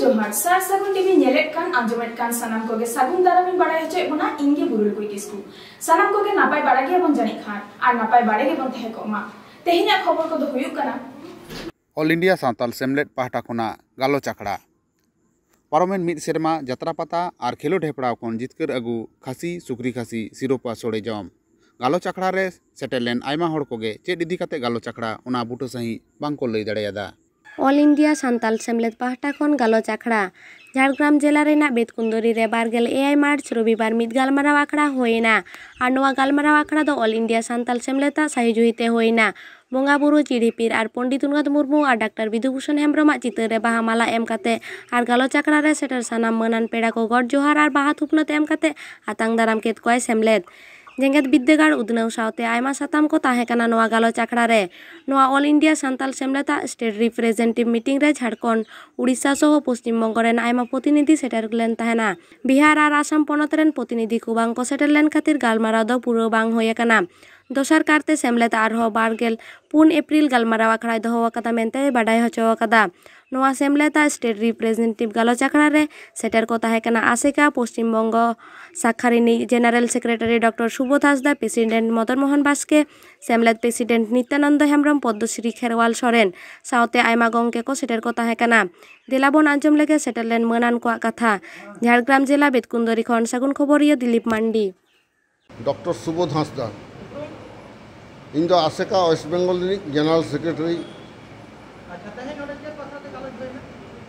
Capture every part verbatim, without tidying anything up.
ᱡᱚᱦᱟᱨ, ᱥᱟᱨ ᱥᱟᱹᱜᱩᱱ ᱴᱤᱵᱷᱤ ᱧᱮᱞᱮᱫ ᱠᱟᱱ, ᱟᱸᱡᱚᱢᱮᱫ ᱠᱟᱱ ᱥᱟᱱᱟᱢ ᱠᱚᱜᱮ ᱥᱟᱹᱜᱩᱱ ᱫᱟᱨᱟᱢ ᱤᱧ ᱵᱟᱲᱟᱭ ᱦᱚᱪᱚᱭᱮᱫ ᱵᱚᱱᱟ᱾ ᱤᱧ ᱜᱮ ᱵᱩᱨᱩᱞ ᱠᱩᱡ ᱠᱤᱥᱠᱩ᱾ ᱥᱟᱱᱟᱢ ᱠᱚᱜᱮ ᱱᱟᱯᱟᱭ ᱵᱟᱲᱟ ᱜᱮᱭᱟᱵᱚᱱ ᱡᱟᱹᱱᱤᱡ ᱠᱷᱟᱱ, ᱟᱨ ᱱᱟᱯᱟᱭ ᱵᱟᱲᱟ ᱜᱮᱵᱚᱱ ᱛᱟᱦᱮᱸ ᱠᱚᱜ ᱢᱟ᱾ ᱛᱮᱦᱮᱧᱟᱜ ᱠᱷᱚᱵᱚᱨ ᱠᱚᱫᱚ ᱦᱩᱭᱩᱜ ᱠᱟᱱᱟ᱾ ᱚᱞ ᱤᱱᱰᱤᱭᱟ ᱥᱟᱱᱛᱟᱞ ᱥᱮᱢᱞᱮᱫ ᱯᱟᱦᱴᱟ ᱠᱷᱚᱱᱟᱜ ᱜᱟᱞᱚᱪ ᱟᱠᱷᱲᱟ᱾ ᱯᱟᱨᱚᱢᱮᱱ ᱢᱤᱫ ᱥᱮᱨᱢᱟ ᱡᱟᱛᱨᱟ ᱯᱟᱛᱟ ᱟᱨ ᱠᱷᱮᱞᱳᱰ ᱦᱮᱯᱲᱟᱣ ᱠᱷᱚᱱ ᱡᱤᱛᱠᱟᱹᱨ ᱟᱹᱜᱩ ᱠᱷᱟᱹᱥᱤ, ᱥᱩᱠᱨᱤ ᱠᱷᱟᱹᱥᱤ ᱥᱤᱨᱳᱯᱟ ᱥᱳᱲᱮ ᱡᱚᱢ᱾ ᱜᱟᱞᱚᱪ ᱟᱠᱷᱲᱟ ᱨᱮ ᱥᱮᱴᱮᱨ ᱞᱮᱱ ᱟᱭᱢᱟ ᱦᱚᱲ ᱠᱚᱜᱮ ᱪᱮᱫ ᱤᱫᱤ ᱠᱟᱛᱮ ᱜᱟᱞᱚᱪ ᱟᱠᱷᱲᱟ, ᱚᱱᱟ ᱵᱩᱴᱟᱹ ᱥᱟᱺᱦᱤᱡ ᱵᱟᱝᱠᱚ ᱞᱟᱹᱭ ᱫᱟᱲᱮᱭᱟᱫᱟ᱾ ᱚᱞ ᱤᱱᱰᱤᱭᱟ ᱥᱟᱱᱛᱟᱞ ᱥᱮᱢᱞᱮᱫ ᱯᱟᱦᱴᱟ ᱠᱷᱚᱱ ᱜᱟᱞᱚᱪ ᱟᱠᱷᱲᱟ᱾ ᱡᱷᱟᱲᱜᱨᱟᱢ ᱡᱮᱞᱟ ᱨᱮᱱᱟᱜ ᱵᱮᱛᱠᱩᱸᱫᱚᱨᱤ ᱨᱮ ᱵᱟᱨᱜᱮᱞ ᱮᱭᱟᱭ ᱢᱟᱨᱪ ᱨᱚᱵᱤᱵᱟᱨ ᱢᱤᱫ ᱜᱟᱞᱢᱟᱨᱟᱣ ᱟᱠᱷᱲᱟ ᱦᱩᱭᱮᱱᱟ᱾ ᱟᱨ ᱱᱚᱣᱟ ᱜᱟᱞᱢᱟᱨᱟᱣ ᱟᱠᱷᱲᱟ ᱫᱚ ᱚᱞ ᱤᱱᱰᱤᱭᱟ ᱥᱟᱱᱛᱟᱞ ᱥᱮᱢᱞᱮᱫᱟᱜ ᱥᱟᱹᱦᱤᱡᱩᱦᱤ ᱛᱮ ᱦᱩᱭᱮᱱᱟ᱾ ᱵᱚᱸᱜᱟ ᱵᱩᱨᱩ, ᱪᱤᱲᱦᱤᱯᱤᱨ ᱟᱨ ᱯᱚᱱᱰᱤᱛ ᱨᱚᱜᱷᱩᱱᱟᱛᱷ ᱢᱩᱨᱢᱩ ᱟᱨ ᱰᱟᱠᱛᱟᱨ ᱵᱤᱫᱩ ᱵᱷᱩᱥᱚᱱ ᱦᱮᱢᱵᱨᱚᱢᱟᱜ ᱪᱤᱛᱟᱹᱨ ᱨᱮ ᱵᱟᱦᱟ ᱢᱟᱞᱟ ᱮᱢ ᱠᱟᱛᱮ ᱟᱨ ᱜᱟᱞᱚᱪ ᱟᱠᱷᱲᱟ ᱨᱮ ᱥᱮᱴᱮᱨ ᱥᱟᱱᱟᱢ ᱢᱟᱹᱱᱟᱱ ᱯᱮᱲᱟ ᱠᱚ ᱜᱚᱰ ᱡᱚᱦᱟᱨ ᱟᱨ ᱵᱟᱦᱟ ᱛᱷᱩᱯᱱᱟᱹᱛ ᱮᱢ ᱠᱟᱛᱮ ᱟᱛᱟᱝ ᱫᱟᱨᱟᱢ ᱠᱮᱫ ᱠᱚᱣᱟᱭ ᱥᱮᱢᱞᱮᱫ᱾ ᱡᱮᱜᱮᱛ ᱵᱤᱨᱫᱟᱹᱜᱟᱲ ᱩᱛᱱᱟᱹᱣ ᱥᱟᱶᱛᱮ ᱟᱭᱢᱟ ᱥᱟᱛᱟᱢ ᱠᱚ ᱛᱟᱦᱮᱸ ᱠᱟᱱᱟ ᱱᱚᱣᱟ ᱜᱟᱞᱚᱪ ᱟᱠᱷᱲᱟ ᱨᱮ᱾ ᱱᱚᱣᱟ ᱚᱞ ᱤᱱᱰᱤᱭᱟ ᱥᱟᱱᱛᱟᱞ ᱥᱮᱢᱞᱮᱫᱟᱜ ᱥᱴᱮᱴ ᱨᱤᱯᱨᱮᱡᱮᱱᱴᱮᱴᱤᱵᱷ ᱢᱤᱴᱤᱝ ᱨᱮ ᱡᱷᱟᱲᱠᱷᱚᱸᱰ, ᱩᱲᱤᱥᱥᱟ ᱥᱚᱦᱚ ᱯᱚᱥᱪᱤᱢ ᱵᱚᱝᱜᱚ ᱨᱮᱱ ᱟᱭᱢᱟ ᱯᱨᱚᱛᱤᱱᱤᱫᱷᱤ ᱥᱮᱴᱮᱨ ᱞᱮᱱ ᱛᱟᱦᱮᱱᱟ᱾ ᱵᱤᱦᱟᱨ ᱟᱨ ᱟᱥᱟᱢ ᱯᱚᱱᱚᱛ ᱨᱮᱱ ᱯᱨᱚᱛᱤᱱᱤᱫᱷᱤ ᱠᱚ ᱵᱟᱝ ᱠᱚ ᱥᱮᱴᱮᱨ ᱞᱮᱱ ᱠᱷᱟᱹᱛᱤᱨ ᱜᱟᱞᱢᱟᱨᱟᱣ ᱫᱚ ᱯᱩᱨᱟᱹᱣ ᱵᱟᱝ ᱦᱩᱭ ᱟᱠᱟᱱᱟ᱾ ᱫᱚᱥᱟᱨ ᱠᱟᱨᱛᱮ ᱥᱮᱢᱞᱮᱫ ᱟᱨᱦᱚᱸ ᱵᱟᱨᱜᱮᱞ ᱯᱩᱱ ᱮᱯᱨᱤᱞ ᱜᱟᱞᱢᱟᱨᱟᱣ ᱟᱠᱷᱲᱟᱭ ᱫᱚᱦᱚ ᱟᱠᱟᱫᱟ ᱢᱮᱱᱛᱮᱭ ᱵᱟᱰᱟᱭ ᱦᱚᱪᱚ ᱟᱠᱟᱫᱟ᱾ ᱱᱚᱣᱟ ᱥᱮᱢᱞᱮᱫᱟᱜ ᱥᱴᱮᱴ ᱨᱤᱯᱨᱮᱡᱮᱱᱴᱮᱴᱤᱵᱷ ᱜᱟᱞᱚᱪ ᱟᱠᱷᱲᱟ ᱨᱮ ᱥᱮᱴᱮᱨ ᱠᱚ ᱛᱟᱦᱮᱸ ᱠᱟᱱᱟ ᱟᱥᱮᱠᱟ ᱯᱚᱥᱪᱤᱢ ᱵᱚᱝᱜᱚ ᱥᱟᱠᱷᱟ ᱨᱤᱱᱤᱡ ᱡᱮᱱᱟᱨᱮᱞ ᱥᱮᱠᱨᱮᱴᱟᱨᱤ ᱰᱚᱠᱴᱚᱨ ᱥᱩᱵᱳᱫᱷ ᱦᱟᱸᱥᱫᱟ, ᱯᱨᱮᱥᱤᱰᱮᱱᱴ ᱢᱚᱫᱚᱱ ᱢᱳᱦᱚᱱ ᱵᱟᱥᱠᱮ, ᱥᱮᱢᱞᱮᱫ ᱯᱨᱮᱥᱤᱰᱮᱱᱴ ᱱᱤᱛᱭᱟᱱᱚᱱᱫᱚ ᱦᱮᱢᱵᱨᱚᱢ, ᱯᱚᱫᱽᱢᱚᱥᱨᱤ ᱠᱷᱮᱨᱣᱟᱞ ᱥᱚᱨᱮᱱ ᱥᱟᱶᱛᱮ ᱟᱭᱢᱟ ᱜᱚᱢᱠᱮ ᱠᱚ ᱥᱮᱴᱮᱨ ᱠᱚ ᱛᱟᱦᱮᱸ ᱠᱟᱱᱟ᱾ ᱫᱮᱞᱟ ᱵᱚᱱ ᱟᱸᱡᱚᱢ ᱞᱮᱜᱮ ᱥᱮᱴᱮᱨ ᱞᱮᱱ ᱢᱟᱹᱱᱟᱱ ᱠᱚᱣᱟᱜ ᱠᱟᱛᱷᱟ᱾ ᱡᱷᱟᱲᱜᱨᱟᱢ ᱡᱮᱞᱟ ᱵᱮᱛᱠᱩᱸᱫᱚᱨᱤ ᱠᱷᱚᱱ ᱥᱟᱹᱜᱩᱱ ᱠᱷᱚᱵᱚᱨᱤᱭᱟᱹ ᱫᱤᱞᱤᱯ ᱢᱟᱱᱰᱤ᱾ ᱰᱚᱠᱴᱚᱨ ᱥᱩᱵᱳᱫᱷ ᱦᱟᱸᱥᱫᱟ᱾ ᱤᱧ ᱫᱚ ᱟᱥᱮᱠᱟ ᱳᱭᱮᱥᱴ ᱵᱮᱝᱜᱚᱞ ᱨᱤᱱᱤᱡ ᱡᱮᱱᱟᱨᱮᱞ ᱥᱮᱠᱨᱮᱴᱟᱨᱤ᱾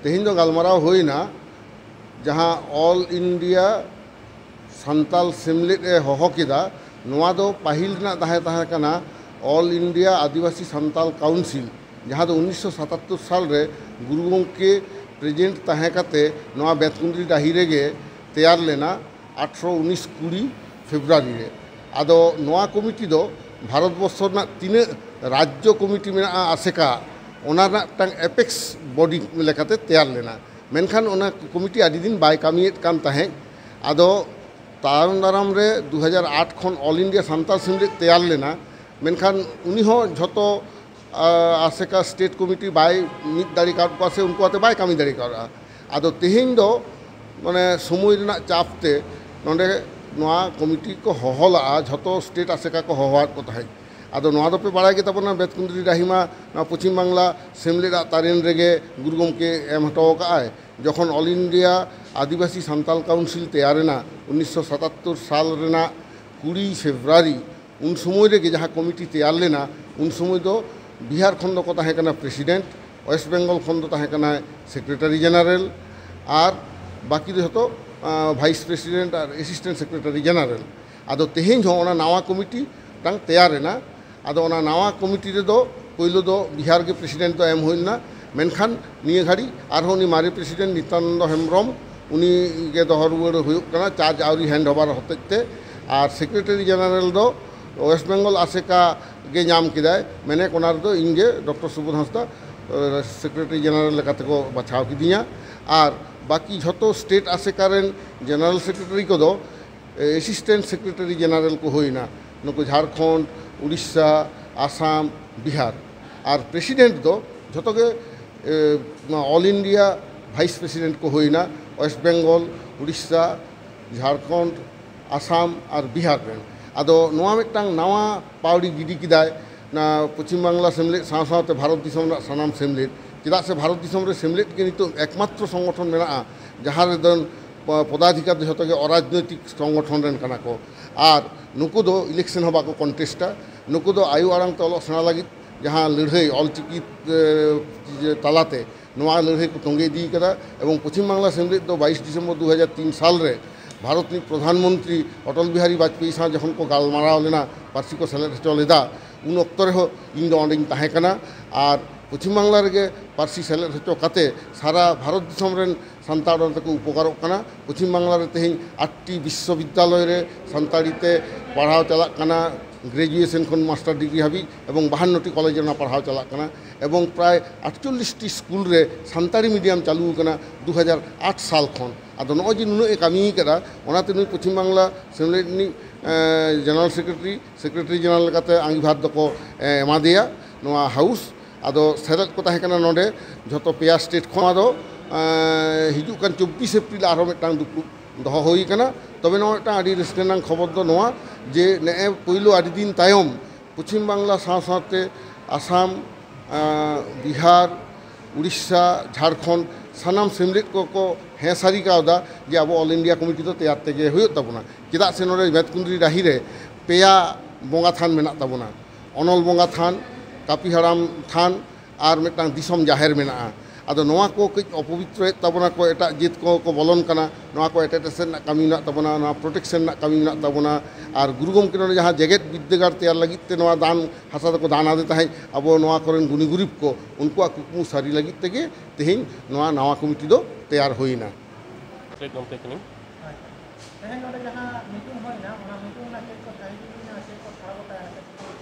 ᱛᱮᱦᱮᱧ ᱫᱚ ᱜᱟᱞᱢᱟᱨᱟᱣ ᱦᱩᱭᱱᱟ, ᱡᱟᱦᱟᱸ ᱚᱞ ᱤᱱᱰᱤᱭᱟ ᱥᱟᱱᱛᱟᱞ ᱥᱮᱢᱞᱮᱫ ᱮ ᱦᱚᱦᱚ ᱠᱮᱫᱟ᱾ ᱱᱚᱣᱟ ᱫᱚ ᱯᱟᱹᱦᱤᱞ ᱨᱮᱱᱟᱜ ᱛᱟᱦᱮᱸ, ᱛᱟᱦᱮᱸ ᱠᱟᱱᱟ ᱚᱞ ᱤᱱᱰᱤᱭᱟ ᱟᱹᱫᱤᱵᱟᱹᱥᱤ ᱥᱟᱱᱛᱟᱞ ᱠᱟᱣᱩᱱᱥᱤᱞ, ᱡᱟᱦᱟᱸ ᱫᱚ ᱩᱱᱤᱥᱥᱚ ᱥᱟᱛᱟᱛᱛᱳᱨ ᱥᱟᱞ ᱨᱮ ᱜᱩᱨᱩ ᱜᱚᱢᱠᱮ ᱯᱨᱮᱡᱤᱰᱮᱱᱴ ᱛᱟᱦᱮᱸ ᱠᱟᱛᱮ ᱱᱚᱣᱟ ᱵᱮᱛᱠᱩᱸᱫᱽᱨᱤ ᱰᱟᱹᱦᱤ ᱨᱮᱜᱮ ᱛᱮᱭᱟᱨ ᱞᱮᱱᱟ, ᱟᱴᱷᱨᱚ, ᱩᱱᱤᱥ, ᱠᱩᱲᱤ ᱯᱷᱮᱵᱽᱨᱩᱣᱟᱨᱤ ᱨᱮ᱾ ᱟᱫᱚ ᱱᱚᱣᱟ ᱠᱚᱢᱤᱴᱤ ᱫᱚ ᱵᱷᱟᱨᱚᱛ ᱵᱚᱨᱥᱚ ᱨᱮᱱᱟᱜ ᱛᱤᱱᱟᱹᱜ ᱨᱟᱡᱽᱡᱚ ᱠᱚᱢᱤᱴᱤ ᱢᱮᱱᱟᱜᱼᱟ ᱟᱥᱮᱠᱟ, ᱚᱱᱟ ᱨᱮᱱᱟᱜ ᱢᱤᱫᱴᱟᱝ ᱮᱯᱮᱠᱥ ᱵᱚᱰᱤ ᱞᱮᱠᱟᱛᱮ ᱛᱮᱭᱟᱨ ᱞᱮᱱᱟ᱾ ᱢᱮᱱᱠᱷᱟᱱ ᱚᱱᱟ ᱠᱚᱢᱤᱴᱤ ᱟᱹᱰᱤ ᱫᱤᱱ ᱵᱟᱭ ᱠᱟᱹᱢᱤᱭᱮᱫ ᱠᱟᱱ ᱛᱟᱦᱮᱸᱫ᱾ ᱟᱫᱚ ᱛᱟᱭᱚᱢ ᱫᱟᱨᱟᱢ ᱨᱮ ᱫᱩ ᱦᱟᱡᱟᱨ ᱟᱴ ᱠᱷᱚᱱ ᱚᱞ ᱤᱱᱰᱤᱭᱟ ᱥᱟᱱᱛᱟᱞ ᱥᱮᱢᱞᱮᱫ ᱛᱮᱭᱟᱨ ᱞᱮᱱᱟ, ᱢᱮᱱᱠᱷᱟᱱ ᱩᱱᱤ ᱦᱚᱸ ᱡᱷᱚᱛᱚ, ᱟ, ᱟᱥᱮᱠᱟ ᱥᱴᱮᱴ ᱠᱚᱢᱤᱴᱤ ᱵᱟᱭ ᱢᱤᱫ ᱫᱟᱲᱮ ᱠᱟᱣᱟᱫ ᱠᱚᱣᱟ ᱥᱮ ᱩᱱᱠᱩ ᱟᱛᱮ ᱵᱟᱭ ᱠᱟᱹᱢᱤ ᱫᱟᱲᱮ ᱠᱟᱣᱫᱟ᱾ ᱟᱫᱚ ᱛᱮᱦᱮᱧ ᱫᱚ ᱢᱟᱱᱮ ᱥᱚᱢᱚᱭ ᱨᱮᱱᱟᱜ ᱪᱟᱯ ᱛᱮ ᱱᱚᱰᱮ ᱱᱚᱣᱟ ᱠᱚᱢᱤᱴᱤ ᱠᱚ ᱦᱚᱦᱚ ᱞᱟᱜᱼᱟ, ᱡᱷᱚᱛᱚ ᱥᱴᱮᱴ ᱟᱥᱮᱠᱟ ᱠᱚ ᱦᱚᱦᱚᱣᱟᱫ ᱠᱚ ᱛᱟᱦᱮᱸᱫ᱾ ᱟᱫᱚ ᱱᱚᱣᱟ ᱫᱚᱯᱮ ᱵᱟᱲᱟᱭ ᱜᱮ ᱛᱟᱵᱚᱱᱟ, ᱵᱮᱛᱠᱩᱸᱫᱽᱨᱤ ᱰᱟᱹᱦᱤ ᱢᱟ ᱱᱚᱣᱟ ᱯᱚᱪᱷᱤᱢ ᱵᱟᱝᱞᱟ ᱥᱮᱢᱞᱮᱫ ᱟᱜ ᱛᱟᱨᱮᱱ ᱨᱮᱜᱮ ᱜᱩᱨᱩ ᱜᱚᱢᱠᱮ ᱮᱢ ᱦᱚᱴᱚ ᱟᱠᱟᱫ ᱟᱭ᱾ ᱡᱚᱠᱷᱚᱱ ᱚᱞ ᱤᱱᱰᱤᱭᱟ ᱟᱹᱫᱤᱵᱟᱹᱥᱤ ᱥᱟᱱᱛᱟᱞ ᱠᱟᱣᱩᱱᱥᱤᱞ ᱛᱮᱭᱟᱨ ᱮᱱᱟ ᱩᱱᱤᱥᱥᱚ ᱥᱟᱛᱟᱛᱛᱳᱨ ᱥᱟᱞ ᱨᱮᱱᱟᱜ ᱠᱩᱲᱤ ᱯᱷᱮᱵᱽᱨᱩᱣᱟᱨᱤ, ᱩᱱ ᱥᱚᱢᱚᱭ ᱨᱮᱜᱮ ᱡᱟᱦᱟᱸ ᱠᱚᱢᱤᱴᱤ ᱛᱮᱭᱟᱨ ᱞᱮᱱᱟ, ᱩᱱ ᱥᱚᱢᱚᱭ ᱫᱚ ᱵᱤᱦᱟᱨ ᱠᱷᱚᱱ ᱫᱚᱠᱚ ᱛᱟᱦᱮᱸ ᱠᱟᱱᱟ ᱯᱨᱮᱥᱤᱰᱮᱱᱴ, ᱳᱭᱮᱥᱴ ᱵᱮᱝᱜᱚᱞ ᱠᱷᱚᱱ ᱫᱚ ᱛᱟᱦᱮᱸ ᱠᱟᱱᱟᱭ ᱥᱮᱠᱨᱮᱴᱟᱨᱤ ᱡᱮᱱᱟᱨᱮᱞ, ᱟᱨ ᱵᱟᱹᱠᱤ ᱫᱚ ᱡᱷᱚᱛᱚ, ᱟᱸ, ᱵᱷᱟᱭᱤᱥ ᱯᱨᱮᱥᱤᱰᱮᱱᱴ ᱟᱨ ᱮᱥᱤᱥᱴᱮᱱᱴ ᱥᱮᱠᱨᱮᱴᱟᱨᱤ ᱡᱮᱱᱟᱨᱮᱞ᱾ ᱟᱫᱚ ᱛᱮᱦᱮᱧ ᱦᱚᱸ ᱚᱱᱟ ᱱᱟᱣᱟ ᱠᱚᱢᱤᱴᱤ ᱢᱤᱫᱴᱟᱝ ᱛᱮᱭᱟᱨ ᱮᱱᱟ᱾ ᱟᱫᱚ ᱚᱱᱟ ᱱᱟᱣᱟ ᱠᱚᱢᱤᱴᱤ ᱨᱮᱫᱚ ᱯᱳᱭᱞᱳ ᱫᱚ ᱵᱤᱦᱟᱨ ᱜᱮ ᱯᱨᱮᱥᱤᱰᱮᱱᱴ ᱫᱚ ᱮᱢ ᱦᱩᱭ ᱞᱮᱱᱟ, ᱢᱮᱱᱠᱷᱟᱱ ᱱᱤᱭᱟᱹ ᱜᱷᱟᱹᱲᱤᱡ ᱟᱨᱦᱚᱸ ᱩᱱᱤ ᱢᱟᱨᱮ ᱯᱨᱮᱥᱤᱰᱮᱱᱴ ᱱᱤᱛᱭᱟᱱᱚᱱᱫᱚ ᱦᱮᱢᱵᱨᱚᱢ, ᱩᱱᱤ ᱜᱮ ᱫᱚᱦᱚ ᱨᱩᱣᱟᱹᱲ ᱦᱩᱭᱩᱜ ᱠᱟᱱᱟ, ᱪᱟᱨᱡᱽ ᱟᱹᱣᱨᱤ ᱦᱮᱱᱰ ᱳᱵᱷᱟᱨ ᱦᱚᱛᱮᱡ ᱛᱮ᱾ ᱟᱨ ᱥᱮᱠᱨᱮᱴᱟᱨᱤ ᱡᱮᱱᱟᱨᱮᱞ ᱫᱚ ᱳᱭᱮᱥᱴ ᱵᱮᱝᱜᱚᱞ ᱟᱥᱮᱠᱟ ᱜᱮ ᱧᱟᱢ ᱠᱮᱫᱟᱭ, ᱢᱮᱱᱮᱠ ᱚᱱᱟ ᱨᱮᱫᱚ ᱤᱧ ᱜᱮ ᱰᱚᱠᱴᱚᱨ ᱥᱩᱵᱳᱫᱷ ᱦᱟᱸᱥᱫᱟ, ᱮ, ᱥᱮᱠᱨᱮᱴᱟᱨᱤ ᱡᱮᱱᱟᱨᱮᱞ ᱞᱮᱠᱟᱛᱮᱠᱚ ᱵᱟᱪᱷᱟᱣ ᱠᱤᱫᱤᱧᱟ᱾ ᱟᱨ ᱵᱟᱹᱠᱤ ᱡᱷᱚᱛᱚ ᱥᱴᱮᱴ ᱟᱥᱮᱠᱟ ᱨᱮᱱ ᱡᱮᱱᱟᱨᱮᱞ ᱥᱮᱠᱨᱮᱴᱟᱨᱤ ᱠᱚᱫᱚ ᱮᱥᱤᱥᱴᱮᱱᱴ ᱥᱮᱠᱨᱮᱴᱟᱨᱤ ᱡᱮᱱᱟᱨᱮᱞ ᱠᱚ ᱦᱩᱭᱱᱟ, ᱱᱩᱠᱩ ᱡᱷᱟᱲᱠᱷᱚᱸᱰ, ᱩᱲᱤᱥᱥᱟ, ᱟᱥᱟᱢ, ᱵᱤᱦᱟᱨ᱾ ᱟᱨ ᱯᱨᱮᱥᱤᱰᱮᱱᱴ ᱫᱚ ᱡᱷᱚᱛᱚ ᱜᱮ, ᱮ, ᱱᱚᱣᱟ ᱚᱞ ᱤᱱᱰᱤᱭᱟ ᱵᱷᱟᱭᱤᱥ ᱯᱨᱮᱥᱤᱰᱮᱱᱴ ᱠᱚ ᱦᱩᱭᱱᱟ, ᱳᱭᱮᱥᱴ ᱵᱮᱝᱜᱚᱞ, ᱩᱲᱤᱥᱥᱟ, ᱡᱷᱟᱲᱠᱷᱚᱸᱰ, ᱟᱥᱟᱢ ᱟᱨ ᱵᱤᱦᱟᱨ ᱨᱮᱱ᱾ ᱟᱫᱚ ᱱᱚᱣᱟ ᱢᱤᱫᱴᱟᱝ ᱱᱟᱣᱟ ᱯᱟᱹᱣᱲᱤ ᱜᱤᱰᱤ ᱠᱮᱫᱟᱭ ᱱᱟ ᱯᱚᱪᱷᱤᱢ ᱵᱟᱝᱞᱟ ᱥᱮᱢᱞᱮᱫ ᱥᱟᱶ ᱥᱟᱶᱛᱮ ᱵᱷᱟᱨᱚᱛ ᱫᱤᱥᱚᱢ ᱨᱮᱱᱟᱜ ᱥᱟᱱᱟᱢ ᱥᱮᱢᱞᱮᱫ᱾ ᱪᱮᱫᱟᱜ ᱥᱮ ᱵᱷᱟᱨᱚᱛ ᱫᱤᱥᱚᱢ ᱨᱮ ᱥᱮᱢᱞᱮᱫ ᱜᱮ ᱱᱤᱛᱚᱜ ᱮᱠᱢᱟᱛᱨᱚ ᱥᱚᱝᱜᱚᱴᱷᱚᱱ ᱢᱮᱱᱟᱜᱼᱟ, ᱡᱟᱦᱟᱸ ᱨᱮᱫᱚ ᱯᱚ-, ᱯᱚᱫᱟᱫᱷᱤᱠᱟᱨ ᱫᱚ ᱡᱷᱚᱛᱚ ᱜᱮ ᱚᱨᱟᱡᱽᱱᱳᱭᱛᱤᱠ ᱥᱚᱝᱜᱚᱴᱷᱚᱱ ᱨᱮᱱ ᱠᱟᱱᱟ ᱠᱚ᱾ ᱟᱨ ᱱᱩᱠᱩ ᱫᱚ ᱤᱞᱮᱠᱥᱚᱱ ᱦᱚᱸ ᱵᱟᱠᱚ ᱠᱚᱱᱴᱮᱥᱴᱟ᱾ ᱱᱩᱠᱩ ᱫᱚ ᱟᱭᱳ ᱟᱲᱟᱝ ᱛᱮ ᱚᱞᱚᱜ ᱥᱮᱬᱟ ᱞᱟᱹᱜᱤᱫ ᱡᱟᱦᱟᱸ ᱞᱟᱹᱲᱦᱟᱹᱭ ᱚᱞᱪᱤᱠᱤ, ᱮ, ᱛᱟᱞᱟᱛᱮ ᱱᱚᱣᱟ ᱞᱟᱹᱲᱦᱟᱹᱭ ᱠᱚ ᱛᱚᱸᱜᱮ ᱤᱫᱤ ᱠᱟᱫᱟ᱾ ᱮᱵᱚᱝ ᱯᱚᱪᱷᱤᱢ ᱵᱟᱝᱞᱟ ᱥᱮᱢᱞᱮᱫ ᱫᱚ ᱵᱟᱭᱤᱥ ᱰᱤᱥᱮᱢᱵᱚᱨ ᱫᱩ ᱦᱟᱡᱟᱨ ᱛᱤᱱ ᱥᱟᱞ ᱨᱮ ᱵᱷᱟᱨᱚᱛ ᱨᱤᱱᱤᱡ ᱯᱨᱚᱫᱷᱟᱱ ᱢᱚᱱᱛᱨᱤ ᱚᱴᱚᱞ ᱵᱤᱦᱟᱨᱤ ᱵᱟᱡᱽᱯᱮᱭᱤ ᱥᱟᱶ ᱡᱚᱠᱷᱚᱱ ᱠᱚ ᱜᱟᱞᱢᱟᱨᱟᱣ ᱞᱮᱱᱟ, ᱯᱟᱹᱨᱥᱤ ᱠᱚ ᱥᱮᱞᱮᱫ ᱦᱚᱪᱚ ᱞᱮᱫᱟ, ᱩᱱ ᱚᱠᱛᱚ ᱨᱮᱦᱚᱸ ᱤᱧ ᱫᱚ ᱚᱸᱰᱮᱧ ᱛᱟᱦᱮᱸ ᱠᱟᱱᱟ᱾ ᱟᱨ ᱯᱚᱪᱷᱤᱢ ᱵᱟᱝᱞᱟ ᱨᱮᱜᱮ ᱯᱟᱹᱨᱥᱤ ᱥᱮᱞᱮᱫ ᱦᱚᱪᱚ ᱠᱟᱛᱮ ᱥᱟᱨᱟ ᱵᱷᱟᱨᱚᱛ ᱫᱤᱥᱚᱢ ᱨᱮᱱ ᱥᱟᱱᱛᱟᱲ ᱚᱱᱟ ᱛᱮᱠᱚ ᱩᱯᱚᱠᱟᱨᱚᱜ ᱠᱟᱱᱟ᱾ ᱯᱚᱪᱷᱤᱢ ᱵᱟᱝᱞᱟ ᱨᱮ ᱛᱮᱦᱮᱧ ᱟᱴᱴᱤ ᱵᱤᱥᱥᱚᱵᱤᱫᱽᱫᱟᱞᱚᱭ ᱨᱮ ᱥᱟᱱᱛᱟᱲᱤ ᱛᱮ ᱯᱟᱲᱦᱟᱣ ᱪᱟᱞᱟᱜ ᱠᱟᱱᱟ, ᱜᱨᱮᱡᱩᱭᱮᱥᱚᱱ ᱠᱷᱚᱱ ᱢᱟᱥᱴᱟᱨ ᱰᱤᱜᱽᱨᱤ ᱦᱟᱹᱵᱤᱡ, ᱮᱵᱚᱝ ᱵᱟᱦᱟᱱᱱᱚ ᱴᱤ ᱠᱚᱞᱮᱡᱽ ᱨᱮ ᱚᱱᱟ ᱯᱟᱲᱦᱟᱣ ᱪᱟᱞᱟᱜ ᱠᱟᱱᱟ᱾ ᱮᱵᱚᱝ ᱯᱨᱟᱭ ᱟᱴᱪᱚᱞᱞᱤᱥ ᱴᱤ ᱥᱠᱩᱞ ᱨᱮ ᱥᱟᱱᱛᱟᱲᱤ ᱢᱤᱰᱤᱭᱟᱢ ᱪᱟᱹᱞᱩ ᱟᱠᱟᱱᱟ ᱫᱩ ᱦᱟᱡᱟᱨ ᱟᱴ ᱥᱟᱞ ᱠᱷᱚᱱ᱾ ᱟᱫᱚ ᱱᱚᱜᱼᱚᱭ ᱡᱮ ᱱᱩᱱᱟᱹᱜ ᱮ ᱠᱟᱹᱢᱤ ᱠᱟᱫᱟ, ᱚᱱᱟᱛᱮ ᱱᱩᱭ ᱯᱚᱪᱷᱤᱢ ᱵᱟᱝᱞᱟ ᱥᱮᱢᱞᱮᱫ ᱨᱤᱱᱤᱡ, ᱮᱸ, ᱡᱮᱱᱟᱨᱮᱞ ᱥᱮᱠᱨᱮᱴᱟᱨᱤ, ᱥᱮᱠᱨᱮᱴᱟᱨᱤ ᱡᱮᱱᱟᱨᱟᱞ ᱞᱮᱠᱟᱛᱮ ᱟᱸᱜᱤᱵᱷᱟᱨ ᱫᱚᱠᱚ, ᱮᱸ, ᱮᱢᱟᱫᱮᱭᱟ᱾ ᱱᱚᱣᱟ ᱦᱟᱣᱩᱥ ᱟᱫᱚ ᱥᱮᱞᱮᱫ ᱠᱚ ᱛᱟᱦᱮᱸ ᱠᱟᱱᱟ ᱱᱚᱰᱮ ᱡᱷᱚᱛᱚ ᱯᱮᱭᱟ ᱥᱴᱮᱴ ᱠᱷᱚᱱ᱾ ᱟᱫᱚ ᱮᱸ, ᱦᱤᱡᱩᱜ ᱠᱟᱱ ᱪᱚᱵᱵᱤᱥ ᱮᱯᱨᱤᱞ ᱟᱨᱦᱚᱸ ᱢᱤᱫᱴᱟᱝ ᱫᱩᱯᱲᱩᱵ ᱫᱚᱦᱚ ᱦᱩᱭ ᱠᱟᱱᱟ᱾ ᱛᱚᱵᱮ ᱱᱚᱣᱟ ᱢᱤᱫᱴᱟᱝ ᱟᱹᱰᱤ ᱨᱟᱹᱥᱠᱟᱹ ᱨᱮᱱᱟᱜ ᱠᱷᱚᱵᱚᱨ ᱫᱚ ᱱᱚᱣᱟ ᱡᱮ ᱱᱮᱜᱼᱮ ᱯᱳᱭᱞᱳ ᱟᱹᱰᱤ ᱫᱤᱱ ᱛᱟᱭᱚᱢ ᱯᱚᱪᱷᱤᱢ ᱵᱟᱝᱞᱟ ᱥᱟᱶ ᱥᱟᱶᱛᱮ ᱟᱥᱟᱢ, ᱮᱸ, ᱵᱤᱦᱟᱨ, ᱩᱲᱤᱥᱥᱟ, ᱡᱷᱟᱲᱠᱷᱚᱸᱰ ᱥᱟᱱᱟᱢ ᱥᱮᱢᱞᱮᱫ ᱠᱚᱠᱚ ᱦᱮᱸ ᱥᱟᱹᱨᱤ ᱠᱟᱣᱫᱟ ᱡᱮ ᱟᱵᱚ ᱚᱞ ᱤᱱᱰᱤᱭᱟ ᱠᱚᱢᱤᱴᱤ ᱫᱚ ᱛᱮᱭᱟᱨ ᱛᱮᱜᱮ ᱦᱩᱭᱩᱜ ᱛᱟᱵᱚᱱᱟ᱾ ᱪᱮᱫᱟᱜ ᱥᱮ ᱱᱚᱰᱮ ᱵᱮᱛᱠᱩᱸᱫᱽᱨᱤ ᱰᱟᱹᱦᱤ ᱨᱮ ᱯᱮᱭᱟ ᱵᱚᱸᱜᱟ ᱛᱷᱟᱱ ᱢᱮᱱᱟᱜ ᱛᱟᱵᱚᱱᱟ, ᱚᱱᱚᱞ ᱵᱚᱸᱜᱟ ᱛᱷᱟᱱ, ᱠᱟᱹᱯᱤ ᱦᱟᱲᱟᱢ ᱛᱷᱟᱱ ᱟᱨ ᱢᱤᱫᱴᱟᱝ ᱫᱤᱥᱚᱢ ᱡᱟᱦᱮᱨ ᱢᱮᱱᱟᱜᱼᱟ᱾ ᱟᱫᱚ ᱱᱚᱣᱟ ᱠᱚ ᱠᱟᱹᱡ ᱚᱯᱚᱵᱤᱛᱨᱚᱭᱮᱫ ᱛᱟᱵᱚᱱᱟ ᱠᱚ, ᱮᱴᱟᱜ ᱡᱟᱹᱛ ᱠᱚ ᱠᱚ ᱵᱚᱞᱚᱱ ᱠᱟᱱᱟ, ᱱᱚᱣᱟ ᱠᱚ ᱮᱴᱮᱫ ᱮᱥᱮᱫ ᱨᱮᱱᱟᱜ ᱠᱟᱹᱢᱤ ᱢᱮᱱᱟᱜ ᱛᱟᱵᱚᱱᱟ, ᱱᱚᱣᱟ ᱯᱨᱚᱴᱮᱠᱥᱚᱱ ᱨᱮᱱᱟᱜ ᱠᱟᱹᱢᱤ ᱢᱮᱱᱟᱜ ᱛᱟᱵᱚᱱᱟ᱾ ᱟᱨ ᱜᱩᱨᱩ ᱜᱚᱢᱠᱮ ᱱᱚᱰᱮ ᱡᱟᱦᱟᱸ ᱡᱮᱜᱮᱛ ᱵᱤᱫᱽᱫᱟᱹᱜᱟᱲ ᱛᱮᱭᱟᱨ ᱞᱟᱹᱜᱤᱫ ᱛᱮ ᱱᱚᱣᱟ ᱫᱟᱱ ᱦᱟᱥᱟ ᱫᱚᱠᱚ ᱫᱟᱱ ᱟᱫᱮ ᱛᱟᱦᱮᱸᱫ, ᱟᱵᱚ ᱱᱚᱣᱟ ᱠᱚᱨᱮᱱ ᱜᱩᱱᱤ ᱜᱩᱨᱤᱵᱽ ᱠᱚ, ᱩᱱᱠᱩᱣᱟᱜ ᱠᱩᱠᱢᱩ ᱥᱟᱹᱨᱤ ᱞᱟᱹᱜᱤᱫ ᱛᱮᱜᱮ ᱛᱮᱦᱮᱧ ᱱᱚᱣᱟ ᱱᱟᱣᱟ ᱠᱚᱢᱤᱴᱤ ᱫᱚ ᱛᱮᱭᱟᱨ ᱦᱩᱭᱮᱱᱟ᱾ ᱛᱮᱦᱮᱧ ᱱᱚᱰᱮ ᱡᱟᱦᱟᱸ ᱢᱤᱴᱤᱝ ᱦᱩᱭᱱᱟ, ᱚᱱᱟ ᱢᱤᱴᱤᱝ ᱨᱮᱱᱟᱜ ᱪᱮᱫ ᱠᱚ ᱛᱟᱦᱮᱸ ᱠᱟᱱᱟ, ᱪᱮᱫ ᱠᱚ ᱴᱷᱟᱲᱚ ᱜᱚᱴᱟ ᱟᱠᱟᱱᱟ?